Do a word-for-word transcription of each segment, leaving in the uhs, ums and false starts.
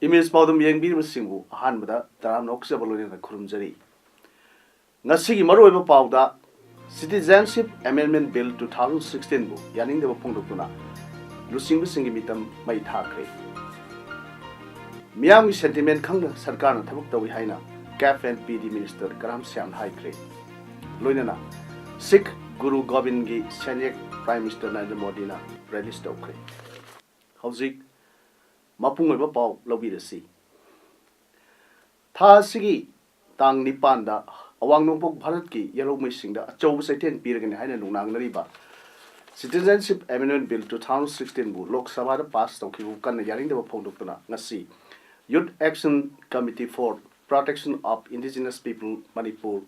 Image ꯄꯥꯎꯗꯝ ꯌꯦꯡꯕꯤꯔꯤꯕꯁꯤꯡꯕꯨ ꯑꯍꯥꯟꯕꯗ ꯇꯔꯥꯝꯅ ꯑꯣꯛꯆꯕ ꯂꯣꯏꯅꯅ ꯈꯨꯔꯨꯝꯖꯔꯤ꯫ ꯉꯁꯤꯒꯤ ꯃꯔꯨꯑꯣꯏꯕ ꯄꯥꯎꯗ, Citizenship Amendment Bill two thousand sixteen ꯕꯨ ꯌꯥꯅꯤꯡꯗꯕ ꯐꯣꯡꯗꯣꯛꯇꯨꯅ ꯂꯨꯆꯤꯡꯕꯁꯤꯡꯒꯤ ꯃꯤꯇꯝ ꯃꯩ ꯊꯥꯈ꯭ꯔꯦ꯫ ꯃꯤꯌꯥꯝꯒꯤ sentiment ꯈꯪꯅ ꯁꯔꯀꯥꯔꯅ ꯊꯕꯛ ꯇꯧꯏ ꯍꯥꯏꯅ CAF and PD Minister ꯀꯔꯥꯝ ꯁ꯭ꯌꯥꯝꯅ ꯍꯥꯏꯈ꯭ꯔꯦ꯫ ꯂꯣꯏꯅꯅ ꯁꯤꯈ ꯒꯨꯔꯨ ꯒꯣꯕꯤꯟꯒꯤ ꯁꯦꯟꯌꯦꯛ Prime Minister ꯅꯔꯦꯟꯗ꯭ꯔ ꯃꯣꯗꯤꯅ release ꯇꯧꯈ꯭ꯔꯦ꯫ ꯍꯧꯖꯤꯛ ꯃꯄꯨꯡ ꯑꯣꯏꯕ ꯄꯥꯎ ꯂꯧꯕꯤꯔꯁꯤ꯫ ꯊꯥ ꯑꯁꯤꯒꯤ ꯇꯥꯡ ꯅꯤꯄꯥꯟꯗ ꯑꯋꯥꯡ ꯅꯣꯡꯄꯣꯛ ꯚꯥꯔꯠꯀꯤ ꯌꯦꯜꯍꯧꯃꯤꯁꯤꯡꯗ ꯑꯆꯧꯕ ꯆꯩꯊꯦꯡ ꯄꯤꯔꯒꯅꯤ ꯍꯥꯏꯅ ꯅꯨꯡꯅꯥꯡꯅꯔꯤꯕ Citizenship Amendment Bill two thousand sixteen ꯕꯨ ꯂꯣꯛ ꯁꯚꯥꯗ pass ꯇꯧꯈꯤꯕꯕꯨ ꯀꯟꯅ ꯌꯥꯅꯤꯡꯗꯕ ꯐꯣꯡꯗꯣꯛꯇꯨꯅ ꯉꯁꯤ Youth Action Committee for Protection of Indigenous People Manipur,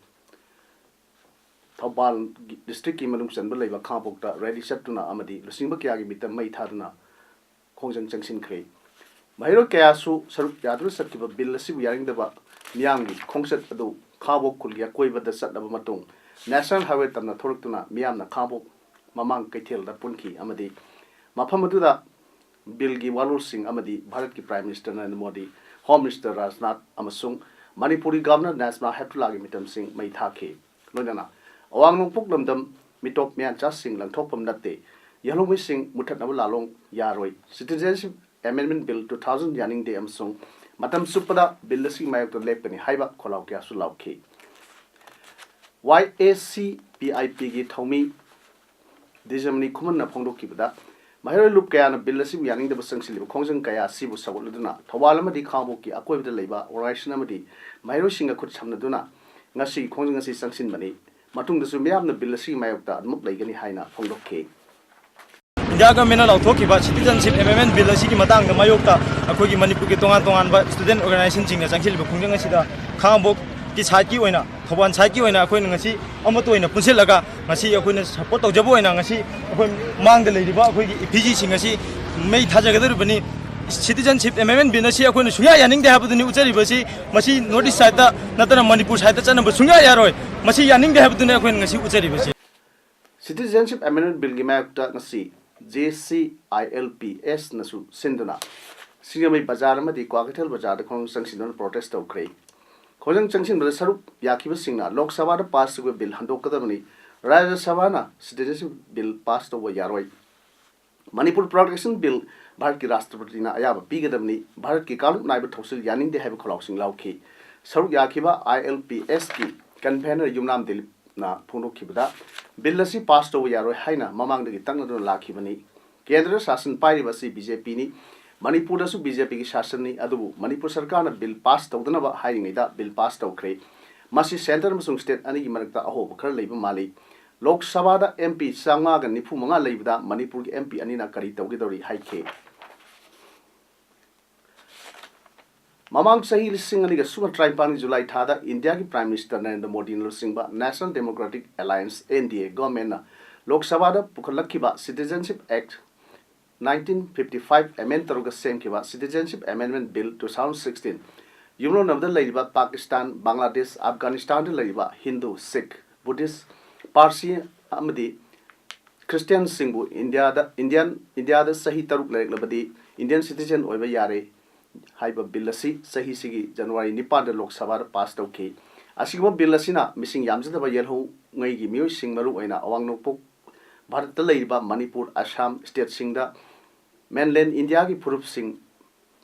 Thoubal district ꯀꯤ ꯃꯅꯨꯡ ꯆꯟꯕ ꯂꯩꯕ ꯈꯥꯉꯕꯣꯛꯇ rally ꯆꯠꯇꯨꯅ ꯑꯃꯗꯤ ꯂꯨꯆꯤꯡꯕ ꯀꯌꯥꯒꯤ ꯃꯤꯇꯝ ꯃꯩ ꯊꯥꯗꯨꯅ ꯈꯣꯡꯖꯪ ꯆꯪꯁꯤꯟꯈ꯭ꯔꯦ꯫ ꯃꯍꯩꯔꯣꯏ ꯀꯌꯥꯁꯨ ꯁꯔꯨꯛ ꯌꯥꯗꯨꯅ ꯆꯠꯈꯤꯕ bill ꯑꯁꯤꯕꯨ ꯌꯥꯅꯤꯡꯗꯕ ꯃꯤꯌꯥꯝꯒꯤ ꯈꯣꯡꯆꯠ ꯑꯗꯨ ꯈꯥꯉꯕꯣꯛ ꯈꯨꯜꯒꯤ ꯑꯀꯣꯏꯕꯗ ꯆꯠꯂꯕ ꯃꯇꯨꯡ National Highway ꯇꯝꯅ ꯊꯣꯔꯛꯇꯨꯅ ꯃꯤꯌꯥꯝꯅ ꯈꯥꯉꯕꯣꯛ ꯃꯃꯥꯡ ꯀꯩꯊꯦꯜꯗ ꯄꯨꯟꯈꯤ ꯑꯃꯗꯤ ꯃꯐꯝ ꯑꯗꯨꯗ bill ꯒꯤ ꯋꯥꯔꯣꯜꯁꯤꯡ ꯑꯃꯗꯤ ꯚꯥꯔꯠꯀꯤ Prime Minister Narendra Modi, Home Minister Rajnath ꯑꯃꯁꯨꯡ ꯃꯅꯤꯄꯨꯔꯒꯤ Governor ꯅꯦꯖꯃꯥ ꯍꯦꯞꯇꯨꯂꯥꯒꯤ ꯃꯤꯇꯝꯁꯤꯡ ꯃꯩ ꯊꯥꯈꯤ꯫ ꯂꯣꯏꯅꯅ ꯑꯋꯥꯡ ꯅꯣꯡꯄꯣꯛ ꯂꯝꯗꯝ ꯃꯤꯇꯣꯞ ꯃꯤꯌꯥꯟꯆꯥꯁꯤꯡ ꯂꯪꯊꯣꯛꯐꯝ ꯅꯠꯇꯦ, ꯌꯦꯜꯍꯧꯃꯤꯁꯤꯡ ꯃꯨꯊꯠꯅꯕ ꯂꯥꯂꯣꯡ ꯌꯥꯔꯣꯏ, Citizenship Amendment Bill two thousand ꯌꯥꯅꯤꯡꯗꯦ ꯑꯃꯁꯨꯡ ꯃꯇꯝ ꯆꯨꯞꯄꯗ bill ꯑꯁꯤꯒꯤ ꯃꯥꯌꯣꯛꯇ ꯂꯦꯞꯀꯅꯤ ꯍꯥꯏꯕ ꯈꯣꯜꯂꯥꯎ ꯀꯌꯥꯁꯨ ꯂꯥꯎꯈꯤ꯫ Y A C P I P ꯒꯤ ꯊꯧꯃꯤ ꯗꯤꯖꯃꯅꯤ ꯈꯨꯃꯟꯅ ꯐꯣꯡꯗꯣꯛꯈꯤꯕꯗ, ꯃꯍꯩꯔꯣꯏ ꯂꯨꯞ ꯀꯌꯥꯅ bill ꯑꯁꯤꯕꯨ ꯌꯥꯅꯤꯡꯗꯕ ꯆꯪꯁꯤꯜꯂꯤꯕ ꯈꯣꯡꯖꯪ ꯀꯌꯥ ꯑꯁꯤꯕꯨ ꯁꯧꯒꯠꯂꯗꯨꯅ ꯊꯧꯕꯥꯜ ꯑꯃꯗꯤ ꯈꯥꯉꯕꯣꯛꯀꯤ ꯑꯀꯣꯏꯕꯗ ꯂꯩꯕ organization ꯑꯃꯗꯤ ꯃꯍꯩꯔꯣꯏꯁꯤꯡꯒ ꯈꯨꯠ ꯁꯝꯅꯗꯨꯅ ꯉꯁꯤꯒꯤ ꯈꯣꯡꯖꯪ ꯑꯁꯤ ꯆꯪꯁꯤꯟꯕꯅꯤ꯫ ꯃꯇꯨꯡꯗꯁꯨ ꯃꯤꯌꯥꯝꯅ bill ꯑꯁꯤꯒꯤ ꯃꯥꯌꯣꯛꯇ ꯑꯗꯨꯃꯛ ꯂꯩꯒꯅꯤ ꯍꯥꯏꯅ ꯐꯣꯡꯗꯣꯛꯈꯤ꯫ ꯏꯟꯗꯤꯌꯥ ꯒꯚꯔꯟꯃꯦꯟꯠꯅ ꯂꯥꯎꯊꯣꯛꯈꯤꯕ Citizenship Amendment Bill ꯑꯁꯤꯒꯤ ꯃꯇꯥꯡꯗ ꯃꯥꯌꯣꯛꯇ ꯑꯩꯈꯣꯏꯒꯤ ꯃꯅꯤꯄꯨꯔꯒꯤ ꯇꯣꯉꯥꯟ ꯇꯣꯉꯥꯟꯕ student organisationꯁꯤꯡꯅ ꯆꯪꯁꯤꯜꯂꯤꯕ ꯈꯣꯡꯖꯪ ꯑꯁꯤꯗ ꯈꯥꯉꯕꯣꯛꯀꯤ sideꯀꯤ ꯑꯣꯏꯅ, ꯊꯧꯕꯥꯜ sideꯀꯤ ꯑꯣꯏꯅ ꯑꯩꯈꯣꯏꯅ ꯉꯁꯤ ꯑꯃꯠꯇ ꯑꯣꯏꯅ ꯄꯨꯟꯁꯤꯜꯂꯒ ꯉꯁꯤ ꯑꯩꯈꯣꯏꯅ support ꯇꯧꯖꯕ ꯑꯣꯏꯅ ꯉꯁꯤ ꯑꯩꯈꯣꯏ ꯃꯥꯡꯗ ꯂꯩꯔꯤꯕ ꯑꯩꯈꯣꯏꯒꯤ effigyꯁꯤꯡ ꯑꯁꯤ ꯃꯩ ꯊꯥꯖꯒꯗꯧꯔꯤꯕꯅꯤ꯫ Citizenship Amendment Bill ꯑꯁꯤ ꯑꯩꯈꯣꯏꯅ ꯁꯨꯡꯌꯥ ꯌꯥꯅꯤꯡꯗꯦ ꯍꯥꯏꯕꯗꯨꯅꯤ ꯎꯠꯆꯔꯤꯕꯁꯤ꯫ ꯃꯁꯤ North East sideꯇ ꯅꯠꯇꯅ ꯃꯅꯤꯄꯨꯔ sideꯇ ꯆꯠꯅꯕ ꯁꯨꯡꯌꯥ ꯌꯥꯔꯣꯏ꯫ ꯃꯁꯤ ꯌꯥꯅꯤꯡꯗꯦ ꯍꯥꯏꯕꯗꯨꯅꯤ ꯑꯩꯈꯣꯏꯅ ꯉꯁꯤ ꯎꯠꯆꯔꯤꯕꯁꯤ꯫ Citizenship Amendment Billꯒꯤ ꯃꯥꯌꯣꯛꯇ ꯉꯁꯤ J C I L P Sꯅꯁꯨ ꯁꯤꯟꯗꯨꯅ ꯁꯤꯡꯖꯃꯩ ꯕꯖꯥꯔ ꯑꯃꯗꯤ ꯀ꯭ꯋꯥꯀꯩꯊꯦꯜ ꯕꯖꯥꯔꯗ ꯈꯣꯡꯖꯪ ꯆꯪꯁꯤꯟꯗꯨꯅ protest ꯇꯧꯈ꯭ꯔꯦ꯫ ꯈꯣꯡꯖꯪ ꯆꯪꯁꯤꯟꯕꯗ ꯁꯔꯨꯛ ꯌꯥꯈꯤꯕꯁꯤꯡꯅ ꯂꯣꯛ ꯁꯚꯥꯗ pass ꯇꯧꯕ bill ꯍꯟꯗꯣꯛꯀꯗꯕꯅꯤ, ꯔꯥꯖ꯭ꯌ ꯁꯚꯥꯅ Citizenship Bill pass ꯇꯧꯕ ꯌꯥꯔꯣꯏ, ꯃꯅꯤꯄꯨꯔ Protection Bill ꯚꯥꯔꯠꯀꯤ ꯔꯥꯁꯇ꯭ꯔꯄꯇꯤꯅ ꯑꯌꯥꯕ ꯄꯤꯒꯗꯕꯅꯤ, ꯚꯥꯔꯠꯀꯤ ꯀꯥꯡꯂꯨꯞ ꯅꯥꯏꯕ ꯊꯧꯁꯤꯜ ꯌꯥꯅꯤꯡꯗꯦ ꯍꯥꯏꯕ ꯈꯣꯜꯂꯥꯎꯁꯤꯡ ꯂꯥꯎꯈꯤ꯫ ꯁꯔꯨꯛ ꯌꯥꯈꯤꯕ I L P Sꯀꯤ convener Yumnam ꯗꯤꯂꯤꯞꯅ ꯐꯣꯡꯗꯣꯛꯈꯤꯕꯗ, bill ꯑꯁꯤ pass ꯇꯧꯕ ꯌꯥꯔꯣꯏ ꯍꯥꯏꯅ ꯃꯃꯥꯡꯗꯒꯤ ꯇꯛꯅꯗꯨꯅ ꯂꯥꯛꯈꯤꯕꯅꯤ꯫ ꯀꯦꯟꯗ꯭ꯔꯗ ꯁꯥꯁꯟ ꯄꯥꯏꯔꯤꯕ ꯑꯁꯤ B J Pꯅꯤ꯫ ꯃꯅꯤꯄꯨꯔꯗꯁꯨ B J Pꯒꯤ ꯁꯥꯁꯟꯅꯤ, ꯑꯗꯨꯕꯨ ꯃꯅꯤꯄꯨꯔ ꯁꯔꯀꯥꯔꯅ bill pass ꯇꯧꯗꯅꯕ ꯍꯥꯏꯔꯤꯉꯩꯗ bill pass ꯇꯧꯈ꯭ꯔꯦ꯫ ꯃꯁꯤ centre ꯑꯃꯁꯨꯡ state ꯑꯅꯤꯒꯤ ꯃꯔꯛꯇ ꯑꯍꯣꯕ ꯈꯔ ꯂꯩꯕ ꯃꯥꯜꯂꯤ꯫ ꯂꯣꯛ ꯁꯚꯥꯗ M P ꯆꯥꯝꯃꯉꯥꯒ ꯅꯤꯐꯨ ꯃꯉꯥ ꯂꯩꯕꯗ ꯃꯅꯤꯄꯨꯔꯒꯤ M P ꯑꯅꯤꯅ ꯀꯔꯤ ꯇꯧꯒꯗꯧꯔꯤ ꯍꯥꯏꯈꯤ꯫ ꯃꯃꯥꯡ ꯆꯍꯤ ꯂꯤꯁꯤꯡ ꯑꯅꯤꯒ ꯁꯨꯞꯅ ꯇꯔꯥꯅꯤꯄꯥꯟꯒꯤ July ꯊꯥꯗ ꯏꯟꯗꯤꯌꯥꯒꯤ Prime Minister ꯅꯔꯦꯟꯗ꯭ꯔ ꯃꯣꯗꯤꯅ ꯂꯨꯆꯤꯡꯕ National Democratic Alliance, N D A, governmentꯅ ꯂꯣꯛ ꯁꯚꯥꯗ ꯄꯨꯈꯠꯂꯛꯈꯤꯕ Citizenship Act nineteen fifty five amend ꯇꯧꯔꯒ ꯁꯦꯝꯈꯤꯕ Citizenship Amendment Bill two thousand sixteen ꯌꯨꯝꯂꯣꯟꯅꯕꯗ ꯂꯩꯔꯤꯕ ꯄꯥꯀꯤꯁꯇꯥꯟ, ꯕꯪꯒ꯭ꯂꯥꯗꯦꯁ, ꯑꯐꯒꯥꯅꯤꯁꯇꯥꯟꯗ ꯂꯩꯔꯤꯕ ꯍꯤꯟꯗꯨ, ꯁꯤꯈ, ꯕꯨꯙꯤꯁ, ꯄꯥꯔꯁꯤ ꯑꯃꯗꯤ ꯈ꯭ꯔꯤꯁꯇꯤꯌꯥꯟꯁꯤꯡꯕꯨ ꯏꯟꯗꯤꯌꯥꯗ, ꯏꯟꯗꯤꯌꯥꯟ, ꯏꯟꯗꯤꯌꯥꯗ ꯆꯍꯤ ꯇꯔꯨꯛ ꯂꯩꯔꯛꯂꯕꯗꯤ Indian citizen ꯑꯣꯏꯕ ꯌꯥꯔꯦ ꯍꯥꯏꯕ bill ꯑꯁꯤ ꯆꯍꯤꯁꯤꯒꯤ January ꯅꯤꯄꯥꯟꯗ ꯂꯣꯛ ꯁꯚꯥꯗ pass ꯇꯧꯈꯤ꯫ ꯑꯁꯤꯒꯨꯝꯕ bill ꯑꯁꯤꯅ ꯃꯤꯁꯤꯡ ꯌꯥꯝꯖꯗꯕ ꯌꯦꯜꯍꯧꯉꯩꯒꯤ ꯃꯤꯑꯣꯏꯁꯤꯡ, ꯃꯔꯨꯑꯣꯏꯅ ꯑꯋꯥꯡ ꯅꯣꯡꯄꯣꯛ ꯚꯥꯔꯠꯇ ꯂꯩꯔꯤꯕ ꯃꯅꯤꯄꯨꯔ, ꯑꯁꯥꯝ stateꯁꯤꯡꯗ mainland ꯏꯟꯗꯤꯌꯥꯒꯤ ꯐꯨꯔꯨꯞꯁꯤꯡ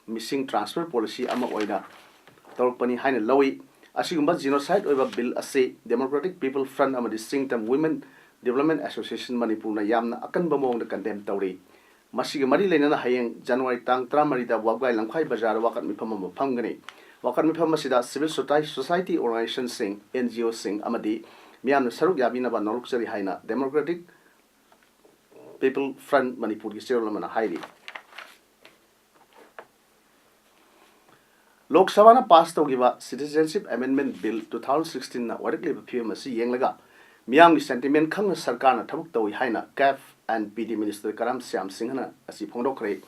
missing transfer policy ꯑꯃ ꯑꯣꯏꯅ ꯇꯧꯔꯛꯄꯅꯤ ꯍꯥꯏꯅ ꯂꯧꯏ꯫ ꯑꯁꯤꯒꯨꯝꯕ genocide ꯑꯣꯏꯕ bill ꯑꯁꯤ Democratic People Front ꯑꯃꯗꯤ ꯆꯤꯡꯇꯝ Women Development Association ꯃꯅꯤꯄꯨꯔꯅ ꯌꯥꯝꯅ ꯑꯀꯟꯕ ꯃꯑꯣꯡꯗ condemn ꯇꯧꯔꯤ꯫ ꯃꯁꯤꯒ ꯃꯔꯤ ꯂꯩꯅꯅ ꯍꯌꯦꯡ January ꯇꯥꯡ ꯇꯔꯥꯃꯔꯤꯗ ꯋꯥꯕꯒꯥꯏ ꯂꯝꯈꯥꯏ ꯕꯖꯥꯔꯗ ꯋꯥꯀꯠ ꯃꯤꯐꯝ ꯑꯃ ꯐꯝꯒꯅꯤ꯫ ꯋꯥꯀꯠ ꯃꯤꯐꯝ ꯑꯁꯤꯗ civil society organizationꯁꯤꯡ, N G Oꯁꯤꯡ ꯑꯃꯗꯤ ꯃꯤꯌꯥꯝꯅ ꯁꯔꯨꯛ ꯌꯥꯕꯤꯅꯕ ꯅꯣꯂꯨꯛꯆꯔꯤ ꯍꯥꯏꯅ Democratic People Front ꯃꯅꯤꯄꯨꯔꯒꯤ ꯆꯦꯔꯣꯜ ꯑꯃꯅ ꯍꯥꯏꯔꯤ꯫ ꯂꯣꯛ ꯁꯚꯥꯅ ꯄꯥꯁ ꯇꯧꯈꯤꯕ Citizenship Amendment Bill two thousand sixteen ꯅ ꯑꯣꯏꯔꯛꯂꯤꯕ ꯐꯤꯕꯝ ꯑꯁꯤ ꯌꯦꯡꯂꯒ ꯃꯤꯌꯥꯝꯒꯤ sentiment ꯈꯪꯅ ꯁꯔꯀꯥꯔꯅ ꯊꯕꯛ ꯇꯧꯏ ꯍꯥꯏꯅ CAF and PD Minister ꯀꯔꯥꯝ ꯁ꯭ꯌꯥꯝ ꯁꯤꯡꯍꯅ ꯉꯁꯤ ꯐꯣꯡꯗꯣꯛꯈ꯭ꯔꯦ꯫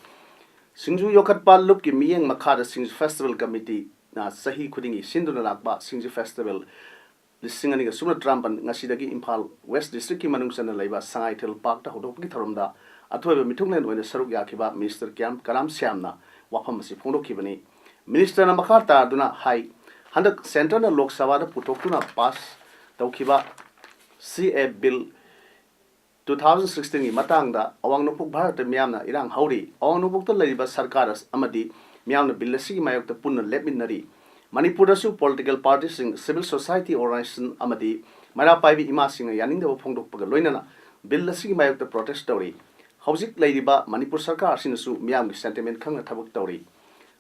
ꯁꯤꯡꯖꯨ ꯌꯣꯛꯈꯠꯄ ꯂꯨꯞꯀꯤ ꯃꯤꯠꯌꯦꯡ ꯃꯈꯥꯗ ꯁꯤꯡꯖꯨ Festival Committeeꯅ ꯆꯍꯤ ꯈꯨꯗꯤꯡꯒꯤ ꯁꯤꯟꯗꯨꯅ ꯂꯥꯛꯄ ꯁꯤꯡꯖꯨ Festival ꯂꯤꯁꯤꯡ ꯑꯅꯤꯒ ꯁꯨꯞꯅ ꯇꯔꯥꯃꯥꯄꯟ ꯉꯁꯤꯗꯒꯤ ꯏꯝꯐꯥꯜ West Districtꯀꯤ ꯃꯅꯨꯡ ꯆꯟꯅ ꯂꯩꯕ ꯁꯉꯥꯏꯊꯦꯜ Parkꯇ ꯍꯧꯗꯣꯛꯄꯒꯤ ꯊꯧꯔꯝꯗ ꯑꯊꯣꯏꯕ ꯃꯤꯊꯨꯡꯂꯦꯟ ꯑꯣꯏꯅ ꯁꯔꯨꯛ ꯌꯥꯈꯤꯕ Minister ꯀ꯭ꯌꯥꯝ ꯀꯔꯥꯝ ꯁ꯭ꯌꯥꯝꯅ ꯋꯥꯐꯝ ꯑꯁꯤ ꯐꯣꯡꯗꯣꯛꯈꯤꯕꯅꯤ꯫ Ministerꯅ ꯃꯈꯥ ꯇꯥꯗꯨꯅ ꯍꯥꯏ, ꯍꯟꯗꯛ Centreꯅ ꯂꯣꯛ ꯁꯚꯥꯗ ꯄꯨꯊꯣꯛꯇꯨꯅ ꯄꯥꯁ ꯇꯧꯈꯤꯕ CAA Bill two thousand sixteenꯒꯤ ꯃꯇꯥꯡꯗ ꯑꯋꯥꯡ ꯅꯣꯡꯄꯣꯛ ꯚꯥꯔꯠꯇ ꯃꯤꯌꯥꯝꯅ ꯏꯔꯥꯡ ꯍꯧꯔꯤ꯫ ꯑꯋꯥꯡ ꯅꯣꯡꯄꯣꯛꯇ ꯂꯩꯔꯤꯕ ꯁꯔꯀꯥꯔ ꯑꯃꯗꯤ ꯃꯤꯌꯥꯝꯅ Bill ꯑꯁꯤꯒꯤ ꯃꯥꯌꯣꯛꯇ ꯄꯨꯟꯅ ꯂꯦꯞꯃꯤꯟꯅꯔꯤ꯫ ꯃꯅꯤꯄꯨꯔꯗꯁꯨ political partyꯁꯤꯡ, civil society organization ꯑꯃꯗꯤ ꯃꯩꯔꯥ ꯄꯥꯏꯕꯤ ꯏꯃꯥꯁꯤꯡꯅ ꯌꯥꯅꯤꯡꯗꯕ ꯐꯣꯡꯗꯣꯛꯄꯒ ꯂꯣꯏꯅꯅ Bill ꯑꯁꯤꯒꯤ ꯃꯥꯌꯣꯛꯇ protest ꯇꯧꯔꯤ꯫ ꯍꯧꯖꯤꯛ ꯂꯩꯔꯤꯕ ꯃꯅꯤꯄꯨꯔ ꯁꯔꯀꯥꯔ ꯑꯁꯤꯅꯁꯨ ꯃꯤꯌꯥꯝꯒꯤ sentiment ꯈꯪꯅ ꯊꯕꯛ ꯇꯧꯔꯤ꯫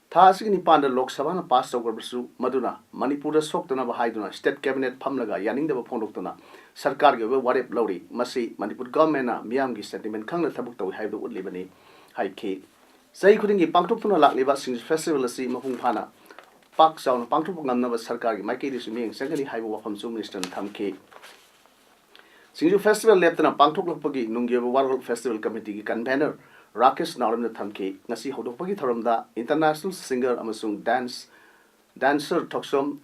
ꯊꯥ ꯑꯁꯤꯒꯤ ꯅꯤꯄꯥꯟꯗ ꯂꯣꯛ ꯁꯚꯥꯅ ꯄꯥꯁ ꯇꯧꯈ꯭ꯔꯕꯁꯨ, ꯃꯗꯨꯅ ꯃꯅꯤꯄꯨꯔꯗ ꯁꯣꯛꯇꯅꯕ ꯍꯥꯏꯗꯨꯅ State Cabinet ꯐꯝꯂꯒ ꯌꯥꯅꯤꯡꯗꯕ ꯐꯣꯡꯗꯣꯛꯇꯨꯅ ꯁꯔꯀꯥꯔꯒꯤ ꯑꯣꯏꯕ ꯋꯥꯔꯦꯞ ꯂꯧꯔꯤ꯫ ꯃꯁꯤ ꯃꯅꯤꯄꯨꯔ governmentꯅ ꯃꯤꯌꯥꯝꯒꯤ sentiment ꯈꯪꯅ ꯊꯕꯛ ꯇꯧꯏ ꯍꯥꯏꯕꯗꯨ ꯎꯠꯂꯤꯕꯅꯤ ꯍꯥꯏꯈꯤ꯫ ꯆꯍꯤ ꯈꯨꯗꯤꯡꯒꯤ ꯄꯥꯡꯊꯣꯛꯇꯨꯅ ꯂꯥꯛꯂꯤꯕ ꯁꯤꯡꯖꯨ Festival ꯑꯁꯤ ꯃꯄꯨꯡ ꯐꯥꯅ ꯄꯥꯛ ꯆꯥꯎꯅ ꯄꯥꯡꯊꯣꯛꯄ ꯉꯝꯅꯕ ꯁꯔꯀꯥꯔꯒꯤ ꯃꯥꯏꯀꯩꯗꯒꯤꯁꯨ ꯃꯤꯠꯌꯦꯡ ꯆꯪꯒꯅꯤ ꯍꯥꯏꯕ ꯋꯥꯐꯝꯁꯨ Ministerꯅ ꯊꯝꯈꯤ꯫ ꯁꯤꯡꯖꯨ Festival ꯂꯦꯞꯇꯅ ꯄꯥꯡꯊꯣꯛꯂꯛꯄꯒꯤ ꯅꯨꯡꯒꯤ ꯑꯣꯏꯕ World Festival Committeeꯒꯤ convener ꯔꯥꯀꯦꯁ ꯅꯥꯎꯔꯦꯝꯅ ꯊꯝꯈꯤ꯫ ꯉꯁꯤ ꯍꯧꯗꯣꯛꯄꯒꯤ ꯊꯧꯔꯝꯗ international singer ꯑꯃꯁꯨꯡ dance, dancer ꯊꯣꯛꯆꯣꯝ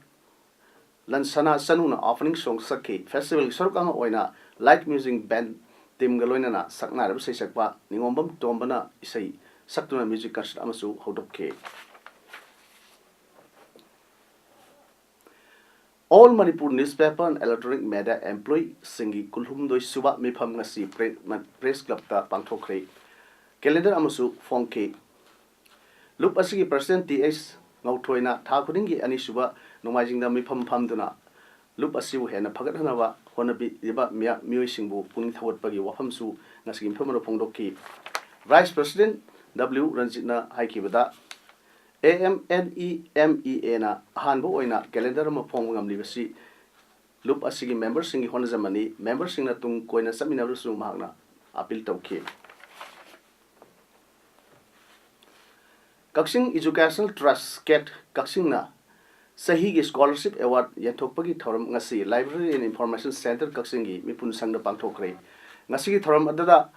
ꯂꯟꯁꯅꯥ ꯆꯅꯨꯅ opening song ꯁꯛꯈꯤ꯫ Festivalꯒꯤ ꯁꯔꯨꯛ ꯑꯃ ꯑꯣꯏꯅ light music band teamꯒ ꯂꯣꯏꯅꯅ ꯁꯛꯅꯥꯏꯔꯕ ꯁꯩꯁꯛꯄ ꯅꯤꯉꯣꯝꯕꯝ ꯇꯣꯝꯕꯅ ꯏꯁꯩ ꯁꯛꯇꯨꯅ music concert ꯑꯃꯁꯨ ꯍꯧꯗꯣꯛꯈꯤ꯫ All Manipur Newspaper and Electronic Media Employeeꯁꯤꯡꯒꯤ ꯀꯨꯟꯍꯨꯝꯗꯣꯏ ꯁꯨꯕ ꯃꯤꯐꯝ ꯉꯁꯤ Pre-, Press Clubꯇ ꯄꯥꯡꯊꯣꯛꯈ꯭ꯔꯦ꯫ Calendar ꯑꯃꯁꯨ ꯐꯣꯡꯈꯤ꯫ ꯂꯨꯞ ꯑꯁꯤꯒꯤ President ꯇꯤ ꯑꯩꯆ ꯉꯧꯊꯣꯏꯅ ꯊꯥ ꯈꯨꯗꯤꯡꯒꯤ ꯑꯅꯤꯁꯨꯕ ꯅꯣꯡꯃꯥꯏꯖꯤꯡꯗ ꯃꯤꯐꯝ ꯐꯝꯗꯨꯅ ꯂꯨꯞ ꯑꯁꯤꯕꯨ ꯍꯦꯟꯅ ꯐꯒꯠꯍꯟꯅꯕ ꯍꯣꯠꯅꯕꯤꯔꯤꯕ ꯃꯤꯌꯥ-, ꯃꯤꯑꯣꯏꯁꯤꯡꯕꯨ ꯄꯨꯛꯅꯤꯡ ꯊꯧꯒꯠꯄꯒꯤ ꯋꯥꯐꯝꯁꯨ ꯉꯁꯤꯒꯤ ꯃꯤꯐꯝ ꯑꯗꯨꯗ ꯐꯣꯡꯗꯣꯛꯈꯤ꯫ Vice President ꯗꯕ꯭ꯂꯤꯎ ꯔꯟꯖꯤꯠꯅ ꯍꯥꯏꯈꯤꯕꯗ, A M N E M E ꯑꯦꯅ ꯑꯍꯥꯟꯕ ꯑꯣꯏꯅ calendar ꯑꯃ ꯐꯣꯡꯕ ꯉꯝꯂꯤꯕꯁꯤ ꯂꯨꯞ ꯑꯁꯤꯒꯤ memberꯁꯤꯡꯒꯤ ꯍꯣꯠꯅꯖꯃꯟꯅꯤ꯫ Memberꯁꯤꯡꯅ ꯇꯨꯡ ꯀꯣꯏꯅ ꯆꯠꯃꯤꯟꯅꯕꯗꯁꯨ ꯃꯍꯥꯛꯅ ꯑꯄꯤꯜ ꯇꯧꯈꯤ꯫ ꯀꯛꯆꯤꯡ Educational Trust, ꯀꯦꯠ ꯀꯛꯆꯤꯡꯅ ꯆꯍꯤꯒꯤ scholarship award ꯌꯦꯟꯊꯣꯛꯄꯒꯤ ꯊꯧꯔꯝ ꯉꯁꯤ Library and Information Centre ꯀꯛꯆꯤꯡꯒꯤ ꯃꯤꯄꯨꯟ ꯁꯪꯗ ꯄꯥꯡꯊꯣꯛꯈ꯭ꯔꯦ꯫ ꯉꯁꯤꯒꯤ ꯊꯧꯔꯝ ꯑꯗꯨꯗ